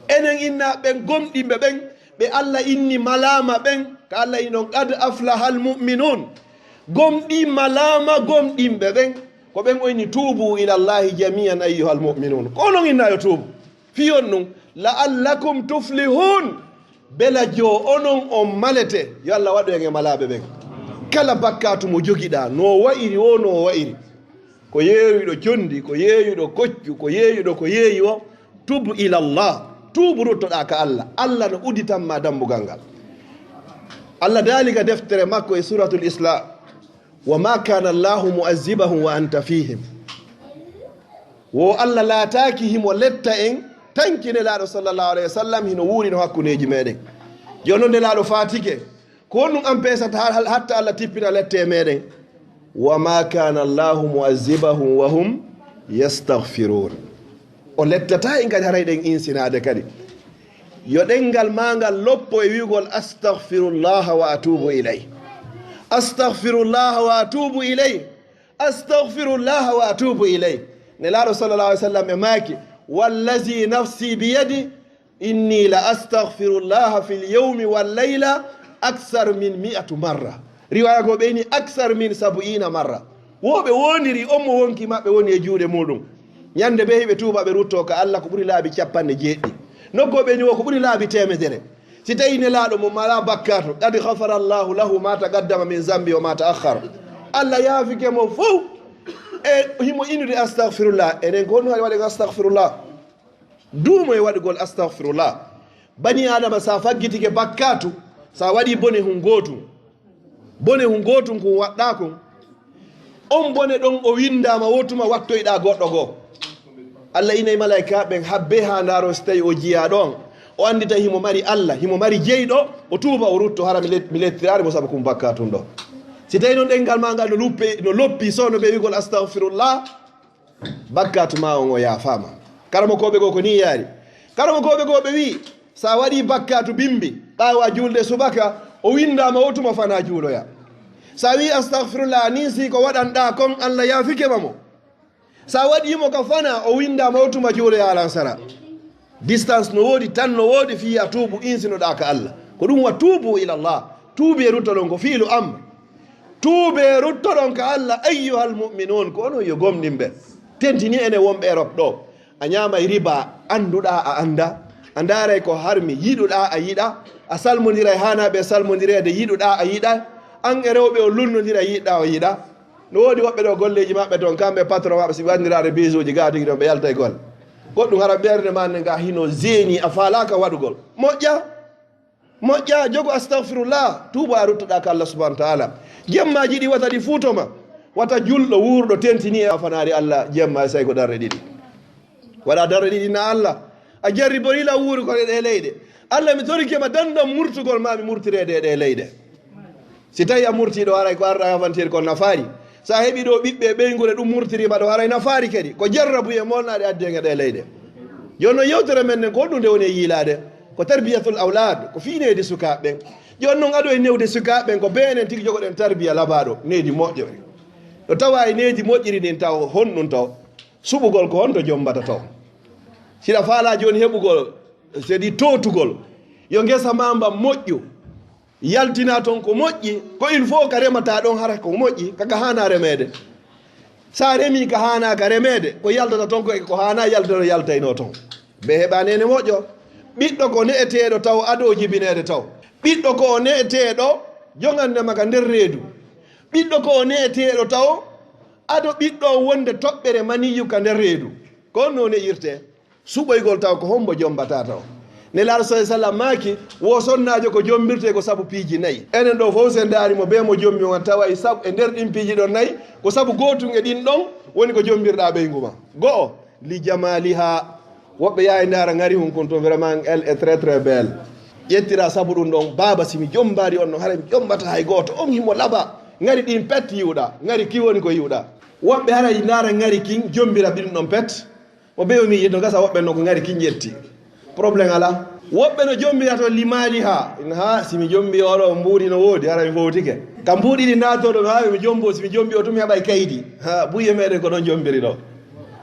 Enen inna ɓen gomɗinɓe ɓen, ɓe Allah inni malaama ɓen, ka Allah inni on, "Qad aflahal mu'minun." Gomɗii malaama gomɗinɓe ɓen, ko ɓen o inni, "Tuubu ilallahi jami'an ayyuhal mu'minun." Ko onon inna yo tuubu. Fii honɗum? "La'allakum tuflihun." Bela jo onon on malete. Yo Allah waɗu en e malaaɓe ɓen. Kala bakkaatu mo jogiɗaa, no wa'iri wo, no wa'iri. Ko yeeyuɗo condi, ko yeeyuɗo koccu, ko yeeyuɗo ko yeeyi o, tub ila Allah. Tuubu ruttoɗaa ka Allah. Allah no udditan ma dambugal ngal. Allah daali ka deftere makko e Suratul Isra, "Wa ma kana Allahu mu'azzibahum wa anta fihim." Wo Allah laataaki himo letta en, tanki Nelaaɗo sallallahu alaihi wasallam hino wuurino hakkundeeji meɗen. Jooni non Nelaaɗo faatike. Ko honɗum an peesata har-, har-, hatta Allah tippina lette e meɗen? "Wa ma kana Allahu mu'azzibahum wa hum yastaghfirun." O lettataa en kadi haray ɗen insinaade kadi. Yo ɗenngal maa ngal loppo e wi'ugol, "Astaghfirullah wa atubu ilay. Astaghfirullah wa atubu ilay. Astaghfirullah wa atubu ilay." Nelaaɗo sallallahu alaihi wasallam e maaki, "Wallazi nafsi biyadi, inni la astaghfirullaha fil yawmi wal layla aksar min mi'atu marra." Riwaya goo ɓe inni, "Aksar min sab'ina marra." Wo ɓe woniri, on mo wonki maɓɓe woni e juuɗe muɗum. Ñande bee hiɓe tuuba, ɓe rutto ka Allah ko ɓuri laabi capanɗe jeeɗiɗi. Nokko ɓe ni wo ko ɓuri laabi teemedere. Si tawi Nelaaɗo mo mala bakkaatu, "Qad ghafara Allahu lahu ma taqaddama min zambi wa ma ta'akhkhar." Allah yaafike mo fow. E himo innude astaghfirullah. Enen ko honno waɗi waɗen astaghfirullah? Duumo e waɗugol astaghfirullah. Bani Adama, sa faggitike bakkaatu, sa waɗi bone hun gootum, bone hun gootum kun waɗɗaa kun, on bone ɗon o winndaama wo tuma wattoyɗaa goɗɗo goo. Allah inay malaa'ika ɓen, "Habbee haa ndaaroo si tawi o jiyaaɗo on." O anndita himo mari Allah, himo mari jeyɗo, o tuuba, o rutto, hara mi let-, mi lettiraali mo sabu kun bakkaatu ɗo. Si tawi non ɗenngal maa ngal no luppe, no loppi, so no ɓe wi'ugol astaghfirullah, bakkaatu maa on o yaafaama. Karamokooɓe goo ko nii yaari. Karamokooɓe goo ɓe wi'i, sa waɗi bakkaatu bimbi, ɓaawo a juulde subaka, o winndaama wo tuma fanaa juuloya. Sa wi'i astaghfirullah, a ninsi ko waɗanɗaa kon, Allah yaafike ma mo. Sa waɗi mo ka fanaa, o winndaama wo tuma juuloya alansara. Distance no woodi, tan no woodi fii a tuubu, insinoɗaa ka Allah. Ko ɗum wa tuubu ila Allah. Tuubi e ruttoɗon ko fiilu amr. Tuubee ruttoɗon ka Allah, ayyuhal mu'minun, ko onon yo gomɗinɓe. Tentini enen wonɓe Europe ɗo. A ñaamay riba, annduɗaa a anndaa. A ndaaray ko harmi, yiɗuɗaa a yiɗaa. A salmondiray haanaa ɓe salmondireede, yiɗuɗaa a yiɗaa. An e rewɓe o lunnondira, yiɗɗa o yiɗa. No woodi woɓɓe ɗo golleeji maɓɓe toon, kamɓe patron maɓɓe, si ɓe wanniraade bisuuji gaa tigi ɗon, ɓe yalta e golle. Goɗɗum hara ɓernde ma nde nga hino zeeni, a faalaaka waɗugol. Moƴƴa, moƴƴa, jogo astagfirullah, tuuba a ruttoɗaa ka Allah subhanahu wa taala. Jemmaaji ɗi wata ɗi fuuto ma. Wata julɗo wuurɗo tentini e a fanaari Allah jemma e say ko darɗe ɗiɗi. Waɗa darɗe ɗiɗi na Allah. A jarribori la wuuri ko e ɗe leyɗe. Allah, mi torike ma dandam murtugol ma mi murtireede e ɗe leyɗe. Si tawi a murtii ɗo haray ko arɗa avantir kon nafaari. Sa heɓi ɗo ɓiɓɓe e ɓeynguure ɗum murtiriima ɗo haray nafaari kadi. Ko jarrabuye molnaɗe addi en e ɗe leyɗe. Jooni noon yewtere men nden ko honɗum nde woni e yiilaade? Ko tarbiyatul awlad, ko fii needi sukaaɓe ɓen. Jooni noon ado e newde sukaaɓe ɓen ko bee enen tigi jogoɗen tarbiya labaaɗo, needi moƴƴo. No tawa e needi moƴƴiri ndin taw honɗum taw? Suɓugol ko honto jombata taw? Siɗa faalaa jooni heɓugol, c'est-à-dire tootugol, yo ngesa ma mba moƴƴu, yaltina toon ko moƴƴi, ko il faut ka remata ɗon hara ko moƴƴi, kaka haana remeede. Sa remi ka haana ka remeede, ko yaltata toon ko e ko haana yaltata yaltayno toon. Be heɓa nene moƴƴo. Ɓiɗɗo ko ne'eteeɗo taw ado jibineede taw. Ɓiɗɗo ko o ne'eteeɗo jogande ma ka nder reedu. Ɓiɗɗo ko o ne'eteeɗo taw ado ɓiɗɗo on wonde toɓɓere maniyu ka nder reedu. Ko on no ne'irtee. Suɓoygol taw ko hombo jombata taw? Nelaaɗo sallallahu alaihi wasallam maaki, wo sonnaajo ko jombirtee ko sabu piiji nayi. Enen ɗo fof sen ndaari mo bee mo jombi on tawa e sabu e nder ɗin piiji ɗon nayi, ko sabu gootun e ɗin ɗon woni ko jombirɗaa ɓeyngu ma. Go'o, li jamaliha. Woɓɓe yaha e ndaara ngari hun kun to vraiment elle est très très belle. Ƴettira sabu ɗum ɗon, baaba si mi jombaari on no hara mi jombata hay gooto, on himo laba. Ngari ɗin pet yiwɗa, ngari ki woni ko yiwɗa. Woɓɓe hara e ndaara ngari kin jombira ɓiɗum ɗon pet. Mo ɓe o miiji no gasa woɓɓe no ko ngari kin ƴetti. Problème ala. Woɓɓe no jombira to limali ha. Ina ha si mi jombi oɗo mbuuɗi no woodi hara mi fowtike. Ka mbuuɗi ɗi naato ɗo ha mi jombo si mi jombi o tumi heɓa e kaydi. Ha buye meɗen ko ɗon jombiri ɗo.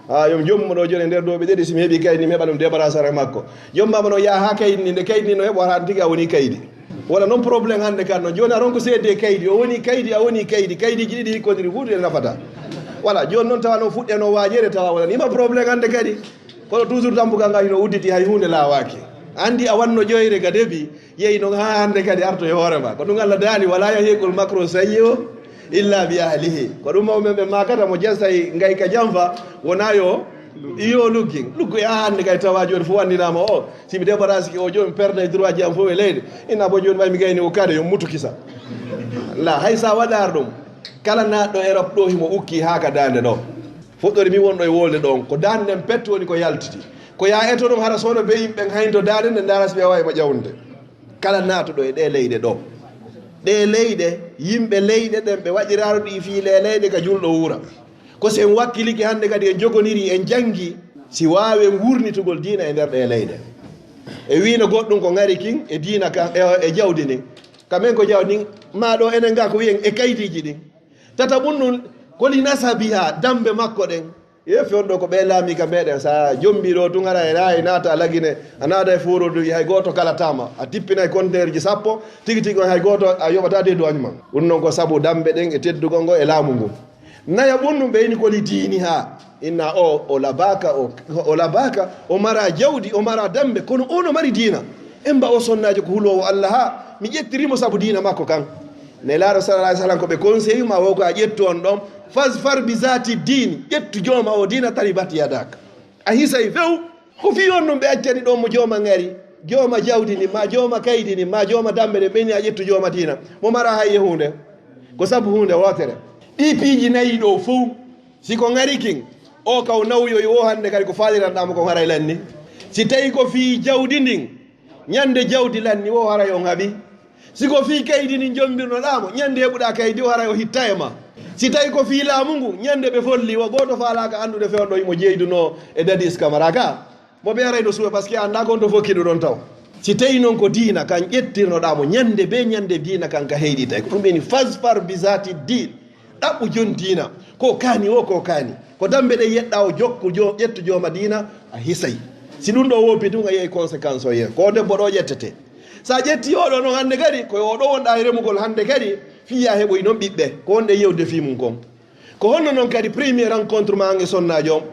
Ha yo mi jombo ɗo joni e nder duuɓi ɗiɗi si mi heɓi kaydi mi heɓa ɗum débarrassé e makko. Jombama no yaha ha kaydi ni nde kaydi ni no heɓo hara tigi a woni kaydi. Wala noon problème hannde kan noon jooni a ronko seedde kaydi o woni kaydi a woni kaydi kaydiiji ɗiɗi hikkodiri huutu ene nafata. Wala jooni noon tawa noon fuɗɗe noon waajeede tawa wala nima problème hannde kadi. Kono toujours tampugal ngal hino udditi hay huunde laawaaki. Anndi a wanno ƴoyre ga debi yehi noon haa hannde kadi arto e hoore ma ko ɗum Allah daali wala yahiqul makru sayyi o illa bi ahlihi ko ɗum mawɓe ɓe maakata mo jasay ngay ka jamfa wona yo iyo luggi luggu e haa hannde kadi tawa jooni fof anndinaama o si mi débarrassiki o jooni perde droit ji am fof e leydi ina bo jooni may mi gayni o kade yo mutu kisa la hay sa waɗaar ɗum kala naatɗo Europe ɗo himo ukki haa ka daande ɗo fuɗɗori mi wonɗo e wolde ɗon ko daande nden pet woni ko yaltiti ko ya eto ɗum hara soono be yimɓe ɓen haynto daande nde ndaara si ɓe wawi mo ƴawnde kala naatuɗo e ɗe leyɗe ɗo ɗe leyɗe yimɓe leyɗe ɗen ɓe waɗiraano ɗi fii leleyɗe ka julɗo wuura ko si en wakkilike hannde kadi en jogoniri en janngi si waawen wurnitugol diina e nder ɗe leyɗe e wiino goɗɗum ko ngari kin e diina kan e jawdi ndin kamen ko jawdi ndin ma ɗo enen ga ko wiyen e kaydiiji ɗin tata ɓum ɗum koli nasabiha dambe makko ɗen e fewndo ko ɓe laami ka meɗen sa jombi ɗo tun ara e nayi naata lagine a naata e fuurodu hay gooto kala tama a tippinay konteerji sappo tigi tigi on hay gooto a yoɓata de duwañ ma ɗum noon ko sabu dambe ɗen e teddugol ngo e laamu ngu naya ɓunnu ɓeyni koli diini ha inna o o labaka o o labaka o mara jawdi o mara dambe kono o no mari diina emba o sonnaajo ko huloowo allah ha mi ƴettirimo sabu diina makko kan nelaaɗo sala alah sallam ko ɓe conseil ma wo ko a ƴettu on ɗon fasfar bi zati din ƴettu jooma o diina taribat yadak a hisay few Ko fii on ɗum ɓe accani ɗon mo jooma ŋari, jooma jawdi ndin, maa jooma kaydi ndin, maa jooma dammbe ɗen, ɓe inni a ƴettu jooma diina, mo maraa hay e huunde. Ko sabu huunde wootere. Ɗii piiji nayi ɗoo fow, si ko ŋari kin, oo kaw nawyoyi oo hannde kadi ko faaliranɗaa mo kon haray lanni. Si tawii ko fii jawdi ndin, ñande jawdi lanni woo haray on haɓi. Si ko fii kaydi ndi njombirnoɗaa mo, ñande heɓuɗaa kaydi o haray o hitta e maa. Si tawii ko fii laamu ngu, ñande ɓe folli, wo gooto faalaaka anndude fewndo himo jeydunoo e Dadis Kamara ka. Mo ɓe arayno suuɗa, parce que a anndaa ko on to fof kiɗuɗon taw. Si tawii noon ko diina kan ƴettirnoɗaa mo, ñande bee ñande diina kan ka heyɗitay. Ko ɗum ɓe ni fasfar bi zaati diin. Ɗaɓɓu jon diina. Ko kaani o, ko kaani. Ko dammbe ɗe yeɗɗaa o jokku jo, ƴettu jooma diina, a hisay. Si ɗum ɗo woppi tun, a yiyay conséquence o yee. Ko o debbo ɗo ƴettete. So a ƴettii oɗo noon hannde kadi, ko oɗo wonɗaa e remugol hannde kadi, fii yaa heɓoyi noon ɓiɓɓe. Ko wonɗen yewde fii mum kon. Ko honno noon kadi premier rencontre ma an e sonnaajo on?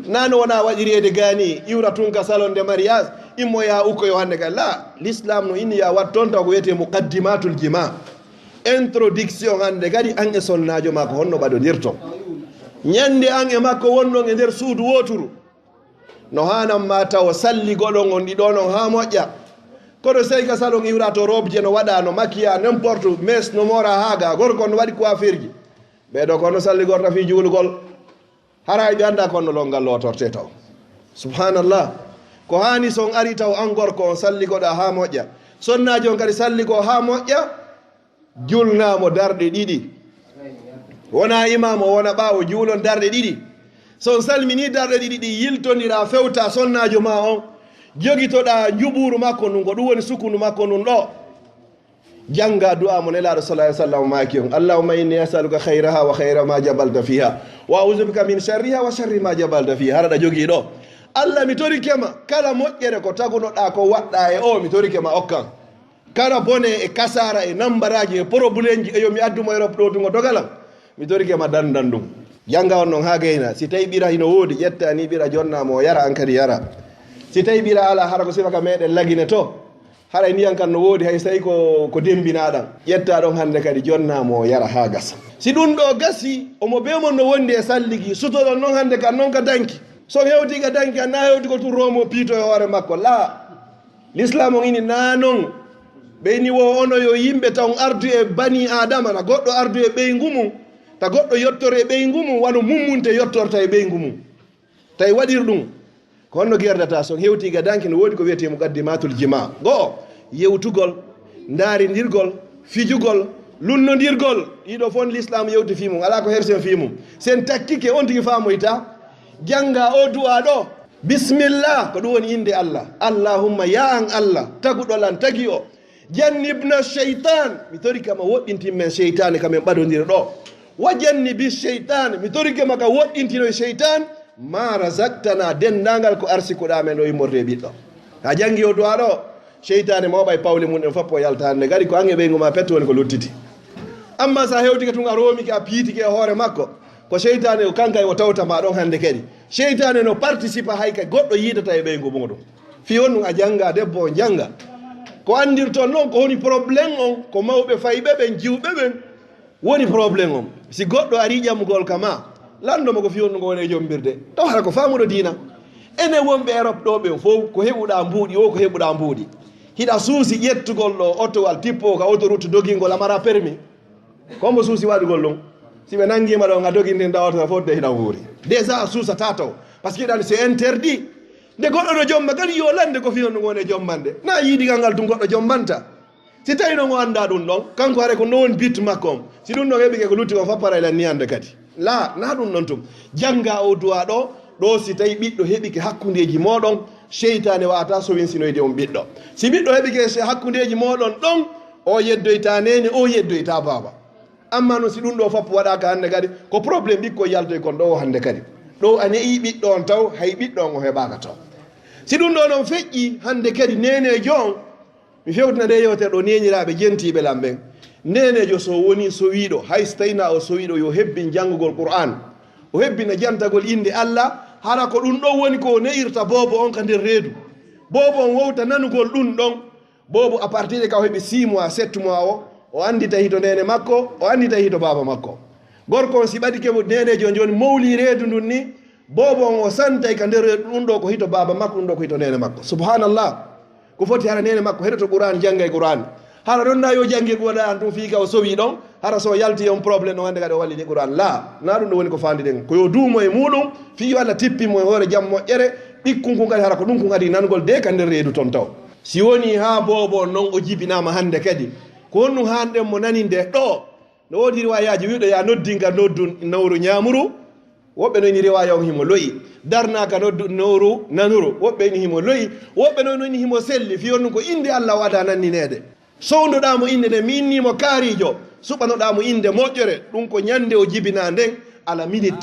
Naa no wonaa waɗireede gaa nii, iwra tun ka salon de mariage, immoyaa ukkoyoo hannde kadi. Laa, l'islam no inni yaa waɗ toon taw ko wiyetee muqaddimatul jima. Introduction hannde kadi an e sonnaajo maa ko honno mbaɗondirton. Ñande an e makko wonɗon e nder suudu wooturu, no haanan ma taw salligoɗon on ɗiɗo non haa moƴƴa. Kono sey ka salon iwra to robje no waɗa, no makiya, n'importe, mes no moora haa ga, gorko no waɗi coiffure ji. Ɓee ɗo ko no salligorta fii juulugol. Haray ɓe anndaa ko honno lonngal lootortee taw. Subhanallah. Ko haani so on ari taw an gorko on salligoɗaa haa moƴƴa. Sonnaajo on kadi salligoo haa moƴƴa. Julnaa mo darɗe ɗiɗi. Wona imaam o, wona ɓaawo, juulon darɗe ɗiɗi. So on salminii darɗe ɗiɗi ɗi, yiltondiraa, fewtaa sonnaajo maa on. Jogitoɗaa njuɓuuru makko ndun, ko ɗun woni sukundu makko ndun ɗoo. Jannga du'a mo Nelaaɗo sallallahu alaihi wasallam maaki on, "Allahumma inni as'aluka khayraha wa khayra ma jabalta fiha, wa a'udhu bika min sharriha wa sharri ma jabalta fiha." Hara ɗa jogii ɗoo. Allah, mi torike ma, kala moƴƴere ko tagunoɗaa ko waɗɗaa e o, mi torike ma okkan. Kala bone e kasaara e nambaraaji e porobulenji, e yo mi addu mo e ropɗootungo dogalan. Mi torike ma dandan ɗum. Jannga on non haa gayna. Si tawi ɓira hino woodi, ƴetta ni ɓira, jonna mo, yara, an kadi yara. Si tawi ɓira alaa, hara ko sifa ka meɗen Lagine to, haray ndiyan kan no woodi, hay so tawi ko, ko dembinaaɗan. Ƴetta ɗon hannde kadi, jonna mo, yara haa gasa. Si ɗum ɗo gasi, omo bee mon no wondi e salligi, sutoɗon non hannde kan non ka danki. So hewti ka danki, an na hewti ko tun roomo piito e hoore makko. Laa. Lislaam on ini naa non. Ɓe ini wo ono yo yimɓe taw ardu e bani Aadama, na goɗɗo ardu e ɓeyngu mum, ta goɗɗo yottor e ɓeyngu mum, wano mummunte yottorta e ɓeyngu mum. Tawi waɗir ɗum, ko honno gerdata? So hewti ga danki, no woodi ko wiyetee muqaddimatul jima. Go'o, yewtugol, ndaarindirgol, fijugol, lunnondirgol. Ɗiɗo fof Lislaam yewti fii mum, alaa ko hersen fii mum. Sen takkike, on tigi faamoyta. Jannga o du'a ɗo. Bismillah, ko ɗum woni innde Allah. Allahumma, ya an Allah, taguɗo lan, tagi o. Jannibna shaytan, mi torike ma woɗɗintin men shaytan ka men ɓadondira ɗo. Wa jannibi shaytan, mi torike ma ka woɗɗintinoy shaytan. Ma razaqtana, denndaangal ko arsikuɗaa men ɗo immorde e ɓiɗɗo. A janngi o du'a ɗo, shaytan mo ɓay pawle mum en fof o yalta hannde. Gari ko an e ɓeyngu ma petto woni ko luttiti. Amma sa hewtike tun a roomike a piitike e hoore makko, ko shaytan o kanka o tawta ma ɗon hannde kadi. Shaytan no participa hay ka goɗɗo yiidata e ɓeyngu muɗum. Fii on ɗum a jannga, debbo o jannga. Ko anndirton non ko woni problème on, ko mawɓe fayɓe ɓen, jiwɓe ɓen woni problème on. Si goɗɗo ari ƴamugol ka ma, lanndo mo ko fii on ɗum ko woni e jombirde. Taw hara ko faamuɗo diina. Enen wonɓe Europe ɗo ɓen fof, ko heɓuɗaa mbuuɗi o, ko heɓuɗaa mbuuɗi. Hiɗa suusi ƴettugol ɗo otowal tippo ka autoroute dogingol a mara permis. Ko mbo suusi waɗugol ɗum? Si ɓe nangiima ɗon a dogintinta oto fodde hiɗa wuuri. Déjà a suusata taw. Parce que hiɗa anndi c'est interdit. Nde goɗɗo no jomba kadi yo lande ko fii on ɗum woni e jombande. Na yiidigal ngal tun goɗɗo jombanta. Si tawi non o annda ɗum ɗon, kanko hare ko non woni but makko on. Si ɗum ɗon heɓike ko lutti ko fapparay lan niyande kadi. La, na ɗum ɗon tun. Jannga o du'a ɗo, ɗo si tawi ɓiɗɗo heɓike hakkundeeji mooɗon, sheytaane wa'ata sowinsinoyde on ɓiɗɗo. Si ɓiɗɗo heɓike se hakkundeeji mooɗon ɗon, o yeddoyta neene, o yeddoyta baaba. Amma non si ɗum ɗo fop waɗaaka hannde kadi, ko problème ɓikkoy yaltoy kon ɗo o hannde kadi. Ɗo a ne'i ɓiɗɗo on taw, hay ɓiɗɗo on o heɓaaka taw. Si ɗum ɗo non feƴƴi hannde kadi neeneejo on, mi fewtina nde yewtere ɗo neeniraaɓe jentiiɓe lan ɓen. Neeneejo so woni sowiiɗo, hay so tawii na o sowiiɗo, yo hebbin janngugol Qur'aan. O hebbina jantagol innde Allah, hara ko ɗum ɗon woni ko o ne'irta boobo on ka nder reedu. Boobo on wowta nanugol ɗum ɗon. Boobo à partir de ka o heɓi six mois, sept mois o, o annditay hito neene makko, o annditay hito baaba makko. Gorko on si ɓadike mo neeneejo on jooni mowlii reedu ndun ni, boobo on o santay ka nder reedu ɗum ɗo ko hito baaba makko, ɗum ɗo ko hito neene makko. Subhanallah. Ko foti hara neene makko heɗoto Qur'aan, janngay Qur'aan. Hara non na yo janngir ɗum waɗa an ɗum fii ka o sowi ɗon, hara so yalti on problème ɗon hannde kadi o wallini Qur'aan. La, na ɗum ɗo woni ko faandiɗen. Ko yo duumo e muɗum, fii yo Allah tippi mo e hoore jam moƴƴere, ɓikkun kun kadi hara ko ɗum kun adi nangol de ka nder reedu ton taw. Si woni haa boobo on non o jibinaama hannde kadi, ko honɗum haanɗen mo naninde ɗo? No woodi riwaayaaji wi'uɗo ya noddinga noddu nawru ñaamuru, woɓɓe no ini riwaaya on himo lo'i. Darnaaka noddu nawru nanuru, woɓɓe ini himo lo'i, woɓɓe no ini himo selli, fii on ɗum ko innde Allah o ada nannineede. Sowndoɗaa mo innde nden, mi innii mo kaarijo, suɓanoɗaa mo innde moƴƴere, ɗum ko ñande o jibinaa nden, ala minit.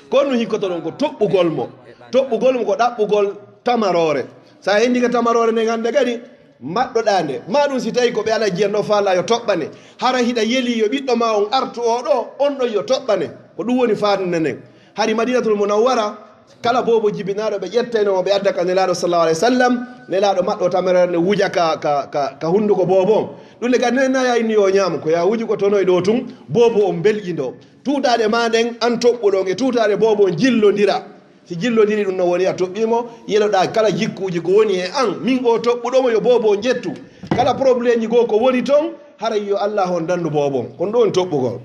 Ko honɗum hikkotoɗon? Ko toɓɓugol mo. Toɓɓugol mo ko ɗaɓɓugol tamaroore. Sa hendi ka tamaroore nden hannde kadi, mbaɗɗoɗaa nde. Maa ɗum si tawi ko ɓe alaa jiyan ɗo faala yo toɓɓane. Hara hiɗa yeli yo ɓiɗɗo ma on artu o ɗo, on ɗon yo toɓɓane. Ko ɗum woni faandude nden. Hari Madinatul Munawwara, Kala boobo jibinaaɗo, ɓe ƴettayno mo, ɓe adda ka Nelaaɗo sallallahu alayhi wa sallam. Nelaaɗo maɓɓe o tamere nde wuja ka, ka, ka, ka hunnduko boobo on. Ɗum le kadi nene na ya inni yo ñaam, ko ya wuji ko tono e ɗo tun, boobo on belƴindo. Tuutaaɗe ma ɗen, an toɓɓuɗo on, e tuutaaɗe boobo on jillondira. Si jillondiri ɗum no woni a toɓɓii mo, yeloɗaa kala jikkuuji ko woni e an, min o toɓɓuɗo mo yo boobo on ƴettu. Kala problème ji goo ko woni ton, haray yo Allah on dandu boobo on. Kon ɗon toɓɓugol.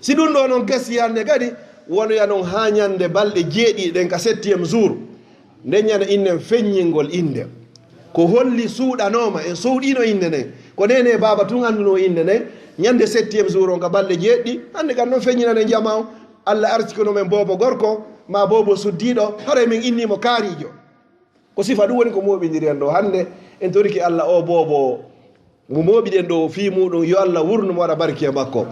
Si ɗum ɗo non gasi hannde kadi, wonoya non haa ñande balɗe jeeɗiɗi ɗen ka septième jour. Nden ñande innen feññingol innde. Ko holli suuɗanooma, en sowɗiino innde nden. Ko neene e baaba tun anndunoo innde nden. Ñande septième jour on ka balɗe jeeɗiɗi, hannde kan non feññinanen jamaa on. Allah arsikono men boobo gorko, maa boobo suddiiɗo, haray men innii mo kaariijo. Ko sifa ɗum woni ko mooɓindiri en ɗo. Hannde en torike Allah o boobo o. Mo mooɓiɗen ɗo fii muuɗum, yo Allah wurnu mo waɗa barki e makko.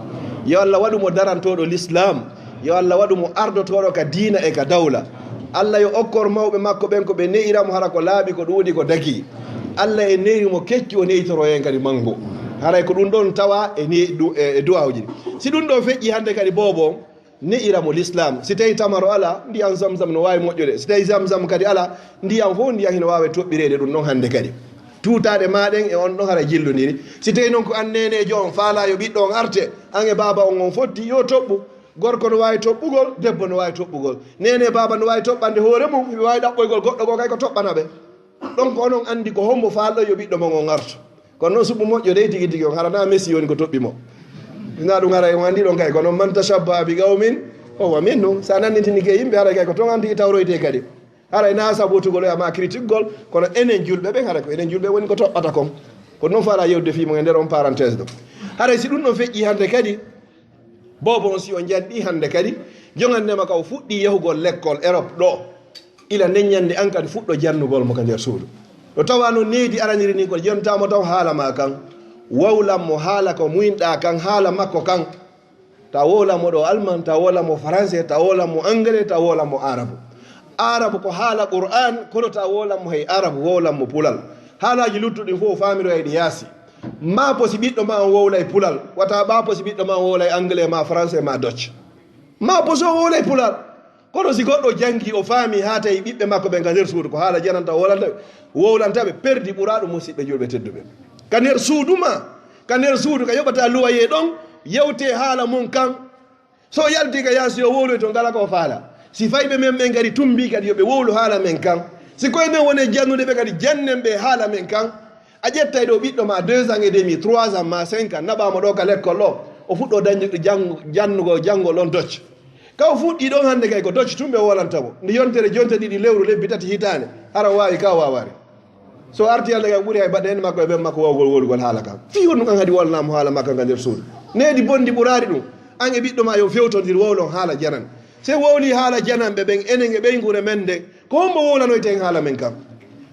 Yo Allah waɗu mo darantooɗo Lislaam. Yo Allah waɗu mo ardotooɗo ka diina e ka dawla. Allah yo okkor mawɓe makko ɓen ko ɓe ne'ira mo hara ko laaɓi, ko ɗuuɗi, ko dagii. Allah e ne'iri mo keccu, o ne'itoro en kadi manngu. Haray ko ɗum ɗon tawa e ne-, du-, e, e du'aawuji ɗi. Si ɗum ɗo feƴƴi hannde kadi boobo on, ne'ira mo Lislaam. Si tawi tamaro alaa, ndiyan Zamzam no waawi moƴƴude. Si tawi Zamzam kadi alaa, ndiyan fof ndiyan hino waawi toɓɓireede ɗum ɗon hannde kadi. Tuutaaɗe maa ɗen e on ɗon hara jillondiri. Si tawi non ko an neeneejo on faalaa yo ɓiɗɗo on arte, an e baaba on on fotti, yo toɓɓu. Gorko no waawi toɓɓugol, debbo no waawi toɓɓugol. Neene e baaba no waawi toɓɓande hoore mum, hiɓe waawi ɗaɓɓoygol goɗɗo goo kay ko toɓɓana ɓe. Ɗon ko onon anndi ko hombo faalɗo yo ɓiɗɗo mon on artu. Kono noon suɓu moƴƴo dey tigi tigi on, hara na Messi woni ko toɓɓi mo. Na ɗum hara on anndi ɗon kay, kono man tashabbaha bi qawmin fahuwa minhum. Sa nanndintini ke yimɓe, hara kay ko ton an tigi tawroyte kadi. Haray na sabotugol oya ma critique gol, kono enen julɓe ɓen, haray ko enen julɓe woni ko toɓɓata kon. Ko ɗum faala yewde fii mum e nder on parenthèse ɗo. Haray si ɗum ɗon feƴƴi hannde kadi, boobo on si o janɗi hannde kadi, jongannde ma ka o fuɗɗi yahugol lekkol Europe ɗo, ila nden ñannde an kadi fuɗɗo jannugol mo ka nder suudu. No tawa no needi araniri ni ko jonta mo taw haala ma kan, wowlan mo haala ko muynɗa kan, haala makko kan. Ta wowlan mo ɗo Alman, ta wowlan mo Français, ta wowlan mo Anglais, ta wowlan mo Arabu. Arabu ko haala Qur'an, kono ta wowlan mo hay Arabu, wowlan mo Pulal. Haalaaji luttuɗi fof o faamiroyay ɗi yaasi. Ma posi ɓiɗɗo ma on wowlay Pulal, wata ma posi ɓiɗɗo ma on wowlay Anglais, ma Français, ma Dutch. Ma posi o wowlay Pulal. Kono si goɗɗo jangi, o faami haa tawi ɓiɓɓe makko ɓen ka nder suudu ko haala jananta wowlanta ɓe, wowlanta ɓe, perdi ɓuraaɗo musiɓɓe julɓe tedduɓe. Ka nder suudu ma, ka nder suudu ka yoɓata luwayee ɗon, yewte haala mum kan. So o yalti ka yaasi, o wowloy to ngala ko faala. Si fayɓe men ɓen kadi tumbi kadi yo ɓe wowlu haala men kan. Si koye men woni e jannude ɓe kadi, jannen ɓe haala men kan. A ƴettay ɗo ɓiɗɗo ma deux ans et demi, trois ans ma cinq ans, naɓa mo ɗo ka lekkol ɗo, o fuɗɗo dañde janngo, jannugol, janngol ɗon Dutch. Ka o fuɗɗi ɗon hannde kay ko Dutch tun ɓe wolanta mo. Nde yontere jonte ɗiɗi lewru lebbi tati hitaande, hara o waawi ka o waawaari. So arti Alla kay ɓuri hay baɗɗo en makko e ɓen makko wawgol wolugol haala kan. Fii honɗum an hadi wolanaama haala makka ka nder suudu? Needi bonndi ɓuraari ɗum. An e ɓiɗɗo ma yo fewtondir wowlon haala janan. Se wowli haala jananɓe ɓen enen e ɓeynguure men nden, ko hombo wowlanoyta en haala men kan?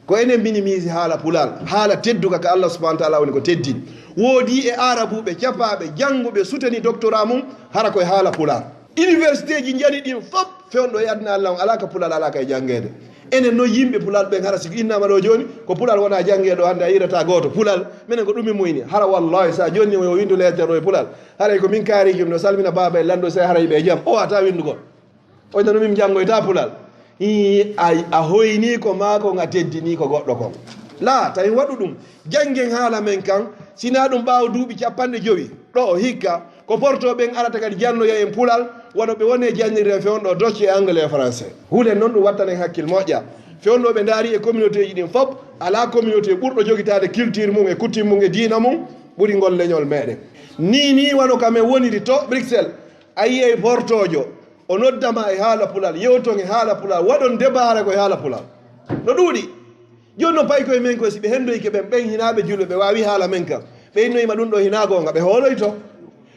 Ko enen minimiisi haala Pulaar, haala tedduka ka Allah subhanahu wa taala woni ko teddini. Woodi e Aarabuuɓe capaaɓe jannguɓe suteni doctorat mum hara koye haala Pulaar. Université ji njani ɗin fop fewndo e aduna Allah on alaa ka Pulaar alaa ka e janngeede. Enen noon yimɓe Pulaar ɓen hara si ko innaama ɗo jooni ko Pulaar wona janngeede o hannde a yiɗata gooto Pulaar menen ko ɗum min moyni hara wallahi so a jonni o yo winndu leetere ɗo e Pulaar haray ko min kaariiji ɗum no salmina baaba e lanndo say haray ɓe e jam o wata winndugol. O nanu min janngoyta Pulaar. Ii, a, a hoyni ko maako, nga teddini ko goɗɗo kon. Laa, tawi waɗu ɗum. Janngen haala men kan, sinaa ɗum ɓaawo duuɓi cappanɗe jowi. Ɗo o hikka, ko porto ɓen arata kadi jannoya en Pulaar, wano ɓe woni e jannirde fewndo Dutch e Anglais e Français. Hulen non ɗum wattanen hakkil moƴƴa. Fewndo ɓe ndaari e communauté ji ɗin fop, alaa communauté ɓurɗo jogitaade culture mum e coutume mum e diina mum, ɓuri ngol leñol meɗen. Nii nii wano ka men woniri to Bruxelles, a yiyay portoojo, o nodda ma e haala Pulaar, yewton e haala Pulaar, waɗon débat hara ko e haala Pulaar. No ɗuuɗi. Jooni no pay koye men koye, si ɓe henndoyike ɓen, ɓen hinaa ɓe julɓe, ɓe waawi haala men kan. Ɓe innoyi ma ɗum ɗo hinaa goonga, ɓe hooloyto.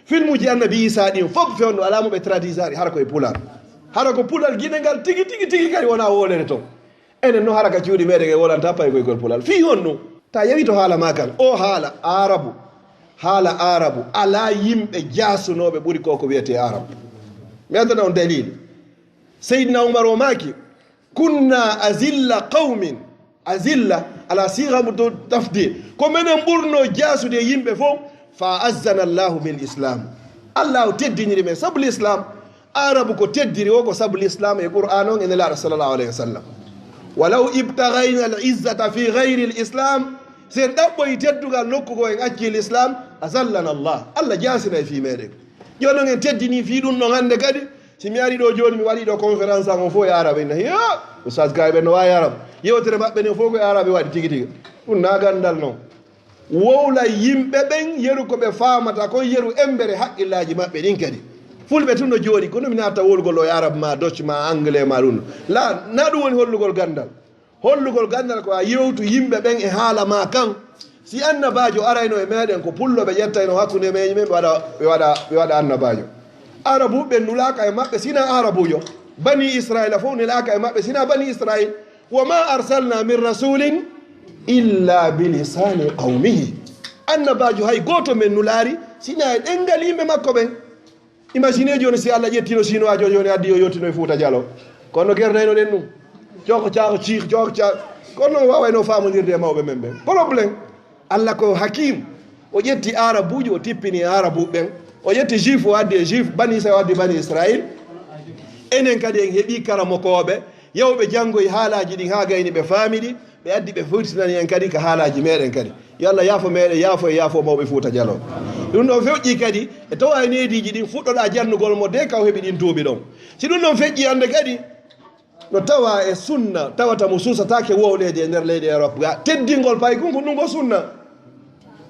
Filmuuji Annabi Iisaa ɗin fof fewndo alaa mo ɓe traduisaari hara ko e Pulaar. Hara ko Pulaar gine ngal tigi, tigi, tigi kadi wonaa woolere ton. Enen no hara ka cuuɗi meɗen en wolanta paykoygol Pulaar. Fii honɗum? Ta yewi to haala ma kan. O haala Aarabu. Haala Aarabu. Alaa yimɓe jaasunooɓe ɓuri ko ko wiyetee Aarabu. Mi addana on dalil. Seydina Umar o maaki, "Kunna azilla qawmin." Azilla, ala siga mo dow tafdil. Ko menen ɓurno jaasude e yimɓe fof. Fa azzana Allahu bil Islam. Allah o teddiniri men sabu l'Islam. Arabu ko teddiri o ko sabu l'islam e Qur'an on e Nelaaɗo sallallahu alayhi wa sallam. Walaw ibtagayna al izzata fi gayri al islam, si en ɗaɓɓoyi teddugal nokku goo en acci l'islam, azallana Allah, Allah jaasina e fii meɗen. Jooni non en teddini fii ɗum ɗon hannde kadi. Si mi ari ɗo jooni mi waɗi ɗo conférence an on fof e arabe, inna hiya, ustaz kay ɓe no waawi arabe, yewtere maɓɓe nden fof ko e arabe waɗi tigi tigi. Ɗum na ganndal non. Wowla yimɓe ɓen yeru ko ɓe faamata kon, yeru embere haqqillaaji maɓɓe ɗin kadi. Fulɓe tun no jooɗi, kono mi naata wowlugol o e arab ma, doc ma, anglais ma, ɗum. La, na ɗum woni hollugol ganndal. Hollugol ganndal ko a yewtu yimɓe ɓen e haala ma kan. Si annabaajo arayno e meɗen, ko pullo ɓe ƴettayno hakkunde meɗen, ɓe waɗa, ɓe waɗa, ɓe waɗa annabaajo. Arabuɓe nulaaka e maɓɓe sina arabujo. Bani Israila fof nulaaka e maɓɓe sina bani Israil. Wa ma arsalna min rasulin illa bi lisani qawmihi. Annabaajo hay gooto men nulaari sina e ɗenngal yimɓe makko ɓen. Imagine jooni si Allah ƴettino Chinois jo jooni addi yo yottino e Fuuta Jalo. Kono gerdayno ɗen ɗum. Coko cako ciik coko cako. Kono non waawayno faamondirde e mawɓe men ɓen. Problème. Allah ko hakim. O ƴetti Arabuujo, o tippini Arabu ɓen. O ƴetti Juif, o addi e Juif, Bani Israil, o addi Bani Israil. Enen kadi en heɓi karamokooɓe, yawɓe janngoyi haalaaji ɗin haa gayni ɓe faami ɗi, ɓe addi ɓe fewtinani en kadi ka haalaaji meɗen kadi. Yo Allah yaafo meɗen, yaafo e yaafo mawɓe Fuuta Jalo. Ɗum ɗon feƴƴi kadi, e tawa e neediiji ɗin fuɗɗoɗaa jannugol mo de ka o heɓi ɗin duuɓi ɗon. Si ɗum ɗon feƴƴi hannde kadi, no tawa e sunna, tawata mo suusataake wowleede e nder leyɗe Europe ga. Teddingol paykun ko ɗum ko sunna.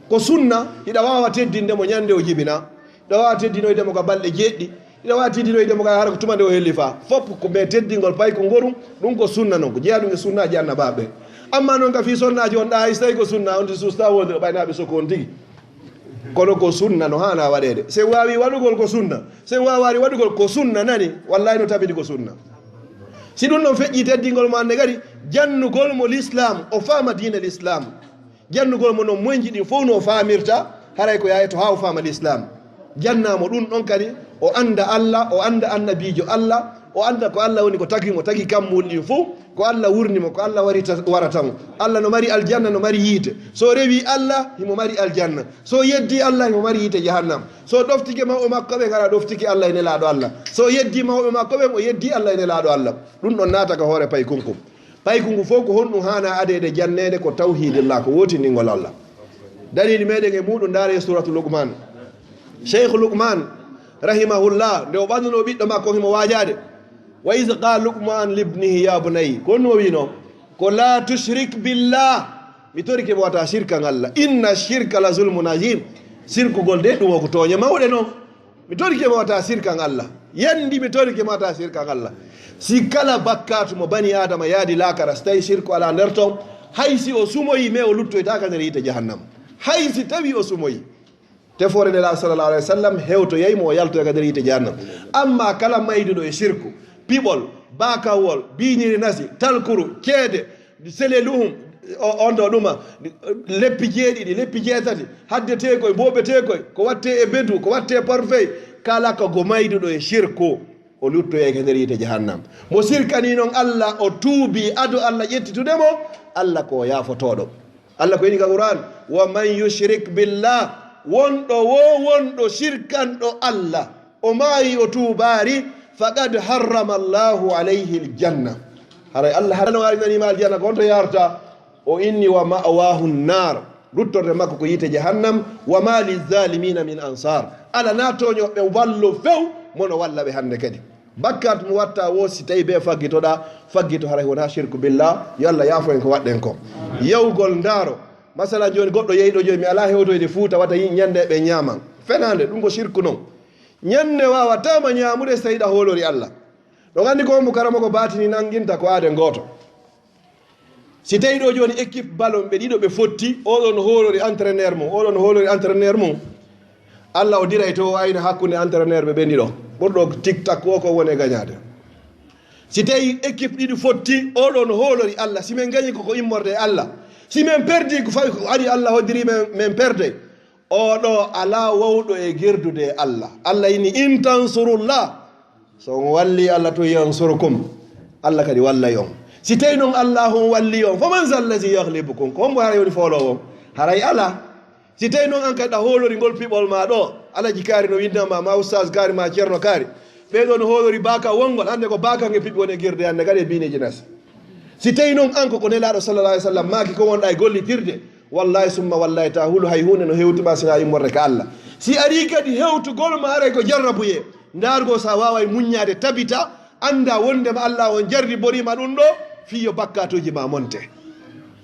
Ko sunna, hiɗa waawa teddinde mo ñande o jibina. Hiɗa waawa teddinoyde mo ka balɗe jeeɗiɗi. Hiɗa waawa teddinoyde mo ka hara ko tuma nde o hellifa. Fof ko ɓe teddingol paykun ngorum, ɗum ko sunna non. Ko jeyaa ɗum e sunnaaji annabaaɓe. Amma non ka fii sonnaaji on ɗa hay so tawi ko sunna, on ti suusta wonde o ɓaynaaɓe soko on tigi. Kono ko sunna no haana waɗeede. Si en waawi waɗugol ko sunna. Si en waawaari waɗugol ko sunna nani, wallahi no tabiti ko sunna. Si ɗum ɗon feƴƴi teddingol mo hannde kadi, jannugol mo l'islam, o faama diina l'islam. Jannugol mo no moƴƴi ɗin fof no o faamirta, haray ko yaayata haa o faama l'islam. Janna mo ɗum ɗon kadi, o annda Allah, o annda annabiijo Allah, o annda ko Allah woni ko tagi mo, tagi kammuuli ɗin fof, ko Allah wurni mo, ko Allah warita, warata mo. Allah no mari aljanna, no mari yiite. So rewi Allah, himo mari aljanna. So yeddi Allah, himo mari yiite jahannam. So ɗoftike mawɓe makko ɓe ngara ɗoftike Allah e nelaaɗo Allah. So yeddi mawɓe makko ɓen, o yeddi Allah e nelaaɗo Allah. Ɗum ɗon naata ka hoore paykun kun. Paykun kun fof ko honɗum haana adeede janneede ko tawhiidillah, ko wootindingol Allah. Dalili meɗen e muɗum ndaare e suratu Luqman. Cheikh Luqman, rahimahullah, nde o ɓannunoo ɓiɗɗo makko himo waajaade. Wa iz qala Luqman libnihi ya bunay. Ko honno o wiino? Ko la tushrik billah. Mi torike mo wata shirkan Allah. Inna shirka la zulmun azim. Sirkugol de ɗum o ko tooñe mawɗe non. Mi torike mo wata shirkan Allah. Yandi mi torike mo wata shirkan Allah. Si kala bakkaatu mo bani Adama yaadi laakara, si tawi shirku ala nder ton, hay si o sumoyi, mais o luttoyta ka nder yiite jahannam. Hay si tawi o sumoyi. Tefoore Nelaaɗo sallallahu alaihi wasallam hewtoyay mo o yaltoya ka nder yiite jahannam. Amma kala mayduɗo e shirku, piɓol, bakawol, biñiri nasi, talkuru, ceede, seleluhum, o, on ɗo ɗuma, leppi jeeɗiɗi, leppi jeetati, haddeteekoy, booɓeteekoy, ko watte e bedu, ko watte e parfait, kala ko go mayduɗo e shirku, o luttoyay ka nder yiite jahannam. Mo sirkani non Allah, o tuubi ado Allah ƴettitude mo, Allah ko yaafotooɗo. Allah ko ini ka Qur'an, wa man yushrik billah, wonɗo wo wonɗo shirkanɗo Allah, o maayi o tuubaari, faqad harrama Allahu alayhi aljanna. Haray Allah harano ari nani ma aljanna ko on to yarta, o inni wa ma'wahu nar, ruttorde makko ko yiite jahannam, wa ma lizzalimina min ansar. Ala na tooñoɓe wallo few, mono walla ɓe hannde kadi. Bakkat mo watta wo si tawi be faggitoɗa, faggito haray wona shirku billah, yo Allah yaafo en ko waɗɗen ko. Yawgol ndaaro, masala jooni goɗɗo yehi ɗo jooni, mi ala hewtoyde Fuuta wata yi-, ñande ɓe ñaama. Fenaande, ɗum ko shirku non. Ñande waawatama ñaamude so tawi ɗa hoolori Allah. Ɗo gandi ko on mo karamoko baatini nanginta ko aaden gooto. Si tawi ɗo jooni équipe ballon ɓe ɗiɗo ɓe fotti, oɗon hoolori entraîneur mum, oɗon hoolori entraîneur mum. Allah o diray to o ayna hakkunde entraîneur ɓe ɓen ɗiɗo. Ɓurɗo tik tak o ko woni e gañaade. Si tawi équipe ɗiɗi fotti, oɗon hoolori Allah. Si men gañi ko ko immorde e Allah. Si men perdi ko fawi ko ari Allah hoddiri men, men perde. Oɗo alaa wawɗo e gerdude e Allah. Allah ini, "In tansurullah." So on walli Allah to, "Yansurkum." Allah kadi wallay on. Si tawi noon Allah on walli on, "Faman zallazi yaghlibukum?" Ko hombo haray woni fooloowo on? Haray alaa. Si tawi noon an kadi ɗa hoolori ngol piɓol ma ɗo, Alaji Kaari no winnda ma, ma Ustaz Kaari, ma Ceerno Kaari. Ɓee ɗoo no hoolori baaka wonngol, hannde ko baaka nge piɓɓi woni e girde hannde, kadi e biineeji nas. Si tawii noon an ko ko Nelaaɗo sallallahu alaihi wasallam maaki ko wonɗa e gollitirde, wallahi summa wallahi ta hulu hay huunde no hewtuma sina immorde ka Allah. Si arii kadi hewtugol ma haray ko jarrabuyee, ndaargol sa waaway muññaade tabita, annda wonndema Allah on jarriboriima ɗum ɗoo fii yo bakkaatuuji ma monte.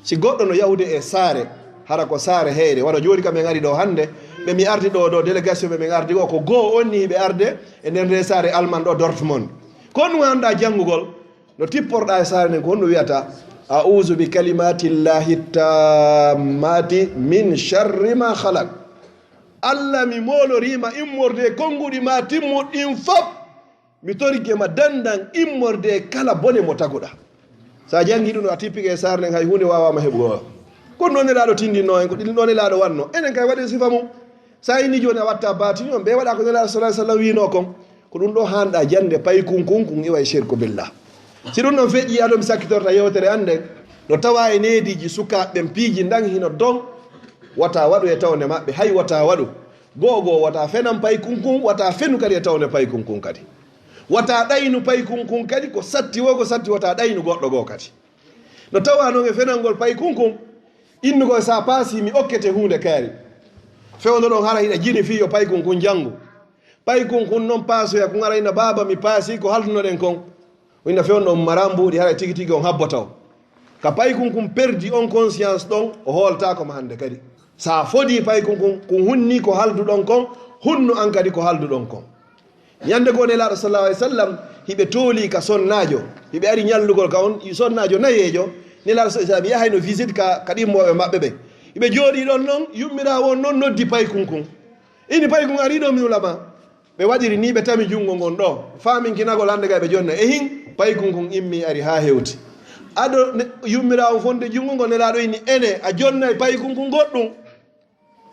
Si goɗɗo no yahude e saare, hara ko saare heyre, wano jooni kam en ari ɗoo hannde, ɓe mi ardi ɗoo, ɗoo délégation ɓe min ardi o, ko goo on ni ɓe arde e nder nde saare Alman ɗoo Dortmund. Ko honɗum haanɗa janngugol? No tipporɗa e saare nden, ko honɗum wiyata? "A'uzu bi kalimatillahi tammati min sharri ma khalaq." Allah, mi mooloriima immorde e konnguɗi ma timmuɗi ɗin fof. Mi torike ma dandan immorde e kala bone mo taguɗa. Sa jangi ɗum, a tippike e saare nden, hay huunde waawama heɓugol. Ko ɗum ɗoo Nelaaɗo tindinno en, ko ɗum ɗoo Nelaaɗo wanno. Enen kay waɗen sifa mum. Sa inni jooni a watta baatini on, ɓe waɗa ko Nelaaɗo sallallahu alaihi wasallam wiino kon. Ko ɗum ɗoo haanɗa jannde paykun kun, kun iwa e shirku billah. Si ɗum ɗon feƴƴi, aɗo mi sakkitorta yewtere an nden. No tawa e neediiji sukaaɓe ɓen piiji ndan hino don. Wata waɗu e tawnde maɓɓe, hay wata waɗu. Goo goo, wata fenan paykun kun, wata fenu kadi e tawnde paykun kun kadi. Wata ɗaynu paykun kun kadi, ko satti woo, ko satti, wata ɗaynu goɗɗo goo kadi. No tawa non e fenangol paykun kun, innugol sa paasi mi okkete huunde kaari. Fewndo ɗon hara hiɗa jini fii yo paykun kun janngu. Paykun kun non paasoya kun ara ina baaba mi paasi ko haldunoɗen kon. O ina fewndo on mara mbuuɗi haray tigi tigi on habboto. Ka paykun kun perdi on conscience ɗon, o hooltaako ma hannde kadi. Sa fodi paykun kun, kun hunni ko halduɗon kon, hunnu an kadi ko halduɗon kon. Ñande goo Nelaaɗo sallallahu alaihi wasallam hiɓe tooli ka sonnaajo, hiɓe ari ñallugol ka on, i sonnaajo nayeejo. Nelaaɗo sallallahu alaihi wasallam yahayno visite ka, ka ɗimmooɓe maɓɓe ɓen. Hiɓe jooɗii ɗon non, yummiraawo on non noddi paykun kun. Ini paykun ari ɗo mi nula ma. Ɓe waɗiri ni, ɓe tami junngo ngon ɗo. Faaminkinagol hannde kay ɓe jonna. Ehin, paykun kun immi ari haa hewti. Ado ne-, yummiraawo on fonde junngo ngon, Nelaaɗo ini, ene, a jonnay paykun kun goɗɗum?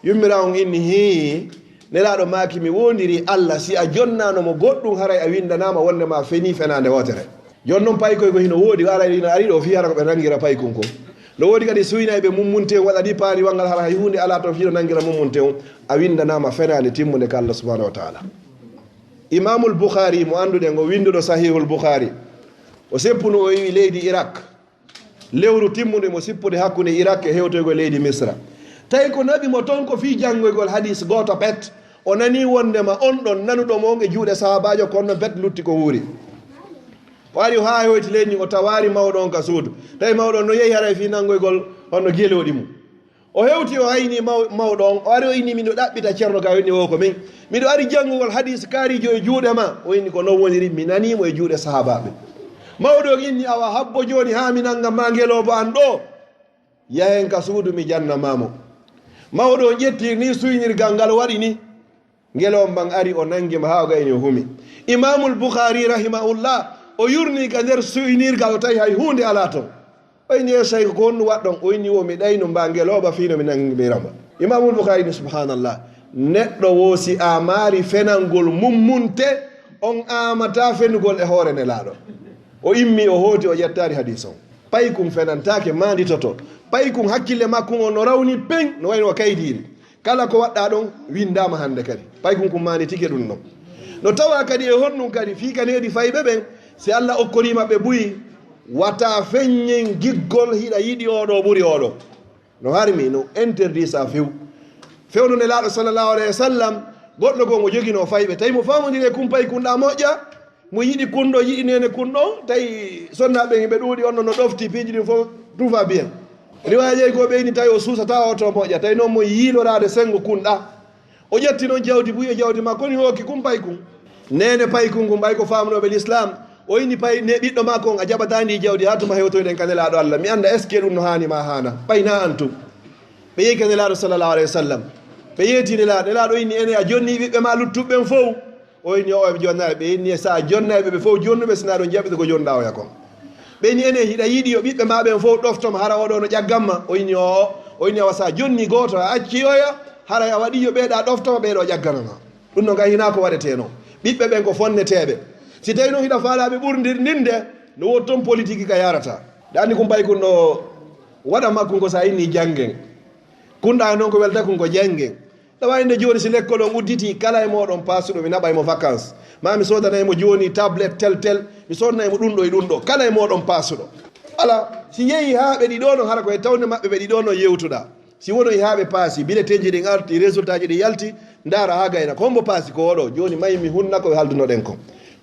Yummiraawo on inni, hii, Nelaaɗo maaki, mi woondiri Allah, si a jonnaano mo goɗɗum, haray a winndanaama wonde ma fenii fenaande wootere. Jooni non paykoy ko hino woodi, o aray hino ari ɗo fii hara ko ɓe nanngira paykun kun. No woodi kadi suynayɓe mummunte on, waɗa ni paariwal ngal hara hay huunde alaa toon fii no nanngira mummunte on, a winndanaama fenaande timmunde ka Allah subhanahu wa taala. Imaamul Bukhari mo annduɗen, o winnduɗo Sahihul Bukhari, o seppuno o iwi leydi Irak. Lewru timmundu mo sippude hakkunde Irak e hewtoygol leydi Misra. Tawi ko naɓi mo toon ko fii janngoygol hadis gooto pet. O nanii wonndema on ɗon nanuɗo mo on e juuɗe sahaabaajo, kono noon pet lutti ko wuuri. O ari haa hoyti leydi ndin, o tawaali mawɗo on ka suudu. Tawi mawɗo on no yehi haray fii nanngoygol honno gelooɗi mum. O hewti, o hayni maw-, mawɗo on. O ari, o inni, "Miɗo ɗaɓɓita ceerno ka, o inni, o ko min. Miɗo ari janngugol hadis kaarijo e juuɗe ma." O inni, "Ko non woniri, mi nanii mo e juuɗe sahaabaaɓe." Mawɗo on inni, "Awa habbo jooni haa mi nannga ma ngelooba an ɗo. Yahen ka suudu, mi janna ma mo." Mawɗo on ƴetti ni suynirgal ngal waɗi ni. Ngelooba on ari, o nanngi mo haa o gayni o humi. Imaamul Bukhari rahimahullah, o yurni ka nder suynirgal, o tawi hay huunde alaa ton. O inni, "E Shaykh, ko honɗum waɗɗon?" O inni, "Wo mi ɗayno mba ngelooba fii no mi nanngira mo." Imaamul Bukhari ni, "Subhanallah, neɗɗo wo si aamaali fenangol mummunte, on aamataa fenugol e hoore Nelaaɗo." O immi, o hooti, o ƴettaali hadis on. Paykun fenantaake, maanditoto. Paykun hakkille makkun on no rawni peŋ, no wayno o kaydiiri. Kala ko waɗɗaa ɗon winndaama hannde kadi. Paykun kun maanditike ɗum ɗon. No tawa kadi e honɗum kadi fii ka needi fayɓe ɓen, si Allah okkorii maɓɓe buy, wata feññen giggol hiɗa yiɗi oo ɗoo ɓuri oo ɗoo. No harmi, no interdit sa few. Fewndo Nelaaɗo sallallahu alaihi wasallam, goɗɗo goo mo joginoo fayɓe, tawi mo faamondiri e kun paykun ɗa moƴƴa, mo yiɗi kun ɗo, yiɗi neene kun ɗo, tawi sonnaaɓe ɓen ɓe ɗuuɗi, on ɗon no ɗofti piiji ɗin fof, tout va bien. Riwaayaji goo ɓe ini tawi o suusataa o to moƴƴa, tawi noon mo yiiloraade senngo kun ɗa. O ƴetti noon jawdi buy e jawdi makko, ni hooki kun paykun. Neene paykun kun, ɓay ko faamnooɓe lislaam, o inni pay ne ɓiɗɗo makko on, a jaɓataa ndi jawdi haa tuma hewtoyɗen ka Nelaaɗo Allah. Mi annda est-ce que ɗum no haani ma haana. Ɓay na antum. Ɓe yehi ka Nelaaɗo sallallahu alaihi wasallam. Ɓe yeeti Nelaaɗo, Nelaaɗo inni, ene a jonni ɓiɓɓe ma luttuɓe ɓen fow? O inni, o ɓe jonnaaɓe. Ɓe inni, sa a jonnayɓe ɓe fow, jonnuɓe, sina ɗon jaɓɓito ko jonɗa oya kon. Ɓe inni, ene hiɗa yiɗi yo ɓiɓɓe ma ɓen fow ɗoftom hara oɗo no ƴaggan ma? O inni, oo. O inni, awa sa jonni gooto a acci oya, haray a waɗi yo ɓeeɗa ɗoftoma, ɓeeɗo ƴaggana ma. Ɗum no gay hinaa ko waɗeteenoo. Ɓiɓɓe ɓen ko fonneteeɓe. Si tawii noon hiɗa faalaa ɓe ɓurndir ndinde, no woodi toon politique ka yaarata. Ɗa anndi kun paykun ɗo waɗa makkun ko sa inni janngen. Kun ɗa noon ko welta kun ko janngen. Ɗawa inde jooni, si lekkol on udditi, kala e mooɗon paasuɗo, mi naɓay mo vacances. Ma mi soodanay mo jooni tablet tel tel, mi soodanay mo ɗum ɗo e ɗum ɗo. Kala e mooɗon paasuɗo. Ala, si yehi haa ɓe ɗiɗo non, hara ko e tawde maɓɓe ɓe ɗiɗo non yewtuɗaa. Si wono e haa ɓe paasi, biletenji ɗin arti, résultat ji ɗin yalti, ndaara haa gayna. Ko hombo paasi ko oɗo? Jooni may mi hunna ko ɓe haldunoɗen kon.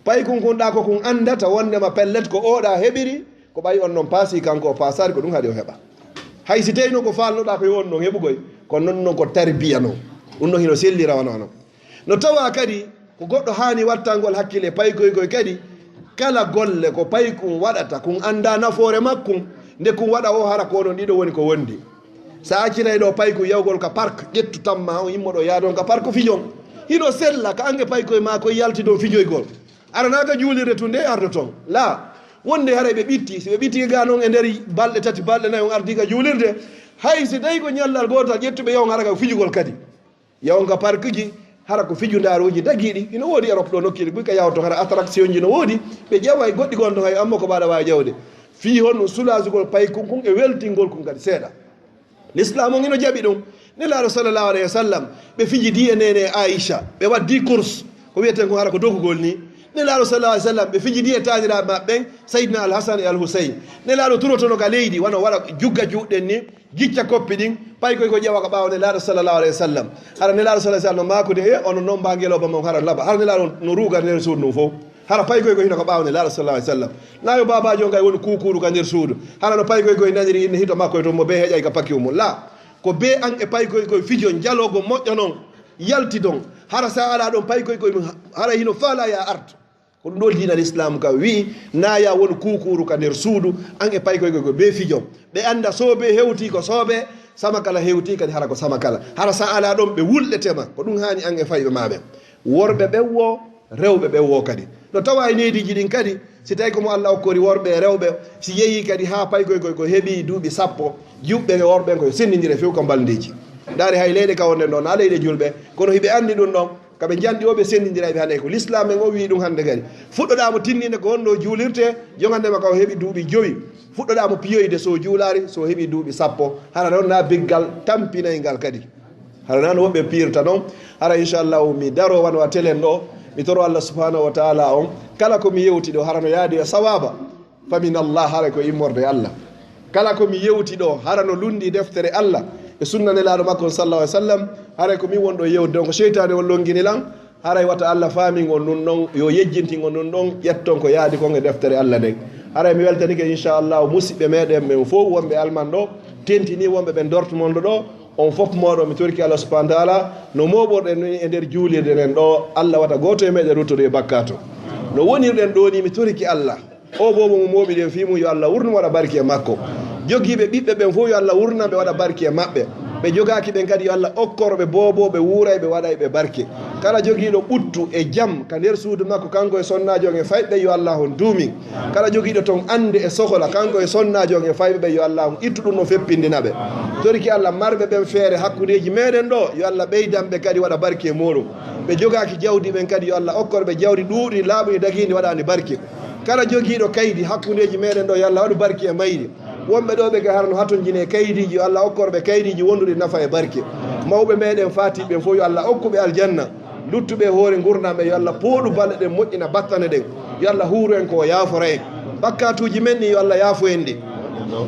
Paykun kun ɗa ko kun andata wondema pellet ko oɗa heɓiri, ko ɓay on non paasi kanko o paasaari ko ɗum haɗi o heɓa. Hay si tawi non ko faalnoɗa ko yo on non heɓugoy, ko non non ko tarbiya non. Ɗum non hino selli rawana non. No tawa kadi ko goɗɗo haani wattangol hakkille paykoy koy kadi, kala golle ko paykun waɗata, kun anda nafoore makkun, nde kun waɗa o hara ko onon ɗiɗo woni ko wondi. Sa accitay ɗo paykun yawgol ka park, ƴettu tamma on immoɗo yaadon ka park fijon. Hino sella ka ange paykoy ma koy yalti ɗon fijoygol. Aranaa ka juulirde tun de ardoton. La, wonde haray ɓe ɓitti. Si ɓe ɓitti ga non e nder balɗe tati, balɗe nayi on ardi ka juulirde, hay si tawi ko ñallal gootal ƴettuɓe yawon hara ka fijugol kadi. Yawon ka parkuji, hara ko fijundaaruuji dagiiɗi. Ino woodi Europe ɗo nokkiire buy ka yawto hara attraction ji no woodi. Ɓe ƴeewa e goɗɗi gon ton hay amma ko ɓaɗa waawi ƴeewde. Fii honno sulaasugol paykun kun e weltingol kun kadi seeɗa. Lislaam on ino jaɓi ɗum. Nelaaɗo sallallahu alayhi wa sallam, ɓe fijidi e neene Aisha, ɓe waddi course, ko wiyeten ko hara ko dogugol ni. Nelaaɗo sallallahu alayhi wa sallam, ɓe fijidi e taaniraaɓe maɓɓe ɓen, Sayyidina Al Hasan e Al Husayn. Nelaaɗo turotono ka leydi, wano waɗa jugga juuɗe ɗen ni, gicca koppi ɗin, paykoy ko ƴeewa ka ɓaawo Nelaaɗo sallallahu alayhi wa sallam. Hara Nelaaɗo sallallahu alayhi wa sallam no maakude, e, onon non mbaa ngelooba mon hara laba. Hara Nelaaɗo no ruuga nder suudu ndun fow. Hara paykoy ko hino ka ɓaawo Nelaaɗo sallallahu alayhi wa sallam. Na yo baabaajo on kay woni kuukuuru ka nder suudu. Hara no paykoy koy naniri inne hito makko e to mo bee heƴay ka pakiw mum. La, ko bee an e paykoy koy fijon, jalogo moƴƴa non, yaltidon. Hara sa alaa ɗon paykoy koy mum, hara hino faala ya art. Ko ɗum ɗo diina Lislaam ka wi'i, na ya won kuukuuru ka nder suudu, an e paykoy koy ko bee fijon. Ɓe anda soobe hewti ko soobe, sama kala hewti kadi hara ko sama kala. Hara sa alaa ɗon ɓe wulɗetema, ko ɗum haani an e fayɓe ma ɓen. Worɓe ɓen wo, rewɓe ɓen wo kadi. No tawa e neediiji ɗin kadi, si tawi ko mo Allah okkori worɓe e rewɓe, si yehi kadi haa paykoy koy ko heɓi duuɓi sappo, juɓɓe e worɓe ɓen ko yo senndindire few ka mbalndeeji. Ndaari hay leyɗe ka wonɗen ɗon, na leyɗe julɓe, kono hiɓe anndi ɗum ɗon, ka ɓe njanɗi o ɓe senndindira ɓe hannde ko Lislaam en o wi'i ɗum hannde kadi. Fuɗɗoɗaa mo tinninde ko honno juulirte, jogandema ka o heɓi duuɓi jowi. Fuɗɗoɗaa mo piyoyde so juulaari, so heɓi duuɓi sappo. Hara ɗon na biggal tampinay ngal kadi. Hara nano woɓɓe piirta non. Hara inchallahu mi daro wano a telen ɗo. Mi toro Allah subhanahu wa taala on. Kala ko mi yewti ɗo, hara no yaadi e sawaaba. Fa min Allah, hara ko immorde Allah. Kala ko mi yewti ɗo, hara no lundi deftere Allah. E sunna Nelaaɗo makko on sallallahu alaihi wasallam. Hara ko min won ɗo yewde. Donc, seytaane on longini lan. Haray wata Allah faamin on ɗum ɗon, yo yejjintin on ɗum ɗon, ƴetton ko yaadi kon e deftere Allah nden. Haray mi weltanike, inchallahu, musiɓɓe meɗen men fow wonɓe Alman ɗo, tentini wonɓe ɓen Dortmund ɗo, on fof mooɗon mi toriki Allah subhanahu wa taala, no mooɓorɗen ni e nder juulirde nden ɗo, Allah wata gooto e meɗen ruttodo e bakkaato. No wonirɗen ɗo ni mi toriki Allah. O boobo mo mooɓiɗen fii mum, yo Allah wurnu waɗa barki e makko. Jogiiɓe ɓiɓɓe ɓen fof, yo Allah wurnan ɓe waɗa barki e maɓɓe. Ɓe jogaaki ɓen kadi, yo Allah okkoro ɓe boobo, ɓe wuuray, ɓe waɗay ɓe barki. Kala jogiiɗo ɓuttu e jam ka nder suudu makko, kanko e sonnaajo on e fayɓe ɓen, yo Allah on duumin. Kala jogiiɗo ton annde e sohola, kanko e sonnaajo on e fayɓe ɓen, yo Allah on ittu ɗum no feppindina ɓe. Toriki Allah marɓe ɓen feere hakkundeeji meɗen ɗo, yo Allah ɓeydan ɓe kadi waɗa barki e muuɗum. Ɓe jogaaki jawdi ɓen kadi, yo Allah okkor ɓe jawdi ɗuuɗi, laaɓuɗi, dagiindi, waɗaani barki. Kala jogiiɗo kaydi hakkundeeji meɗen ɗo, yo Allah waɗu barki e mayri. Wonɓe ɗo ɓe kay hara no hatonjini e kaydiiji, yo Allah okkor ɓe kaydiiji wonduɗi nafa e barki. Mawɓe meɗen faatiiɓe ɓen fof, yo Allah okku ɓe aljanna. Luttuɓe e hoore ngurndan ɓe, yo Allah pooɗu balɗe ɗen, moƴƴina battane ɗen. Yo Allah huuru en ko o yaafora en. Bakkatuuji men ɗin, yo Allah yaafo en ɗi.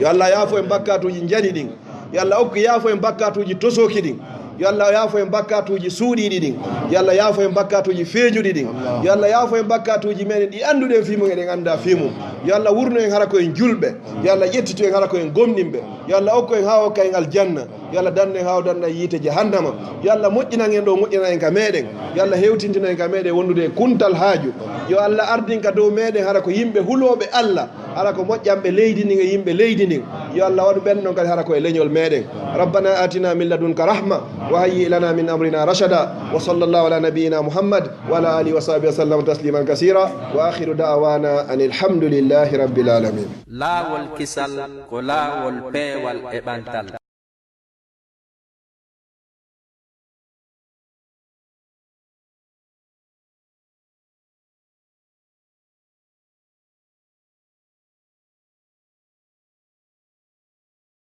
Yo Allah yaafo en bakkatuuji njani ɗin. Yo Allah okku yaafo en bakkatuuji tosooki ɗin. Yo Allah yaafo en bakkatuuji suuɗiiɗi ɗin. Yo Allah yaafo en bakkatuuji feeñuɗi ɗin. Yo Allah yaafo en bakkatuuji meɗen ɗi annduɗen fii mum eɗen annda fii mum. Yo Allah wurnu en hara ko en julɓe. Yo Allah ƴettitu en hara ko en gomɗinɓe. Yo Allah okku en haa okka en aljanna. Yo Allah dandu en haa o danda en yiite jahannama. Yo Allah moƴƴinan en ɗo moƴƴinan en ka meɗen. Yo Allah hewtintino en ka meɗen wondude e kuntal haaju. Yo Allah ardin ka dow meɗen hara ko yimɓe hulooɓe Allah. Hara ko moƴƴanɓe leydi ndin e yimɓe leydi ndin. Yo Allah waɗu ɓen ɗon kadi hara ko e leñol meɗen. ربنا آتنا من لدنك رحمة وهيئ لنا من أمرنا رشدا. وصلى الله على نبينا محمد وعلى آله وصحبه وسلم تسليما كثيرا. وآخر دعوانا أن الحمد لله رب العالمين. Laawol kisal ko laawol peewal e ɓantal.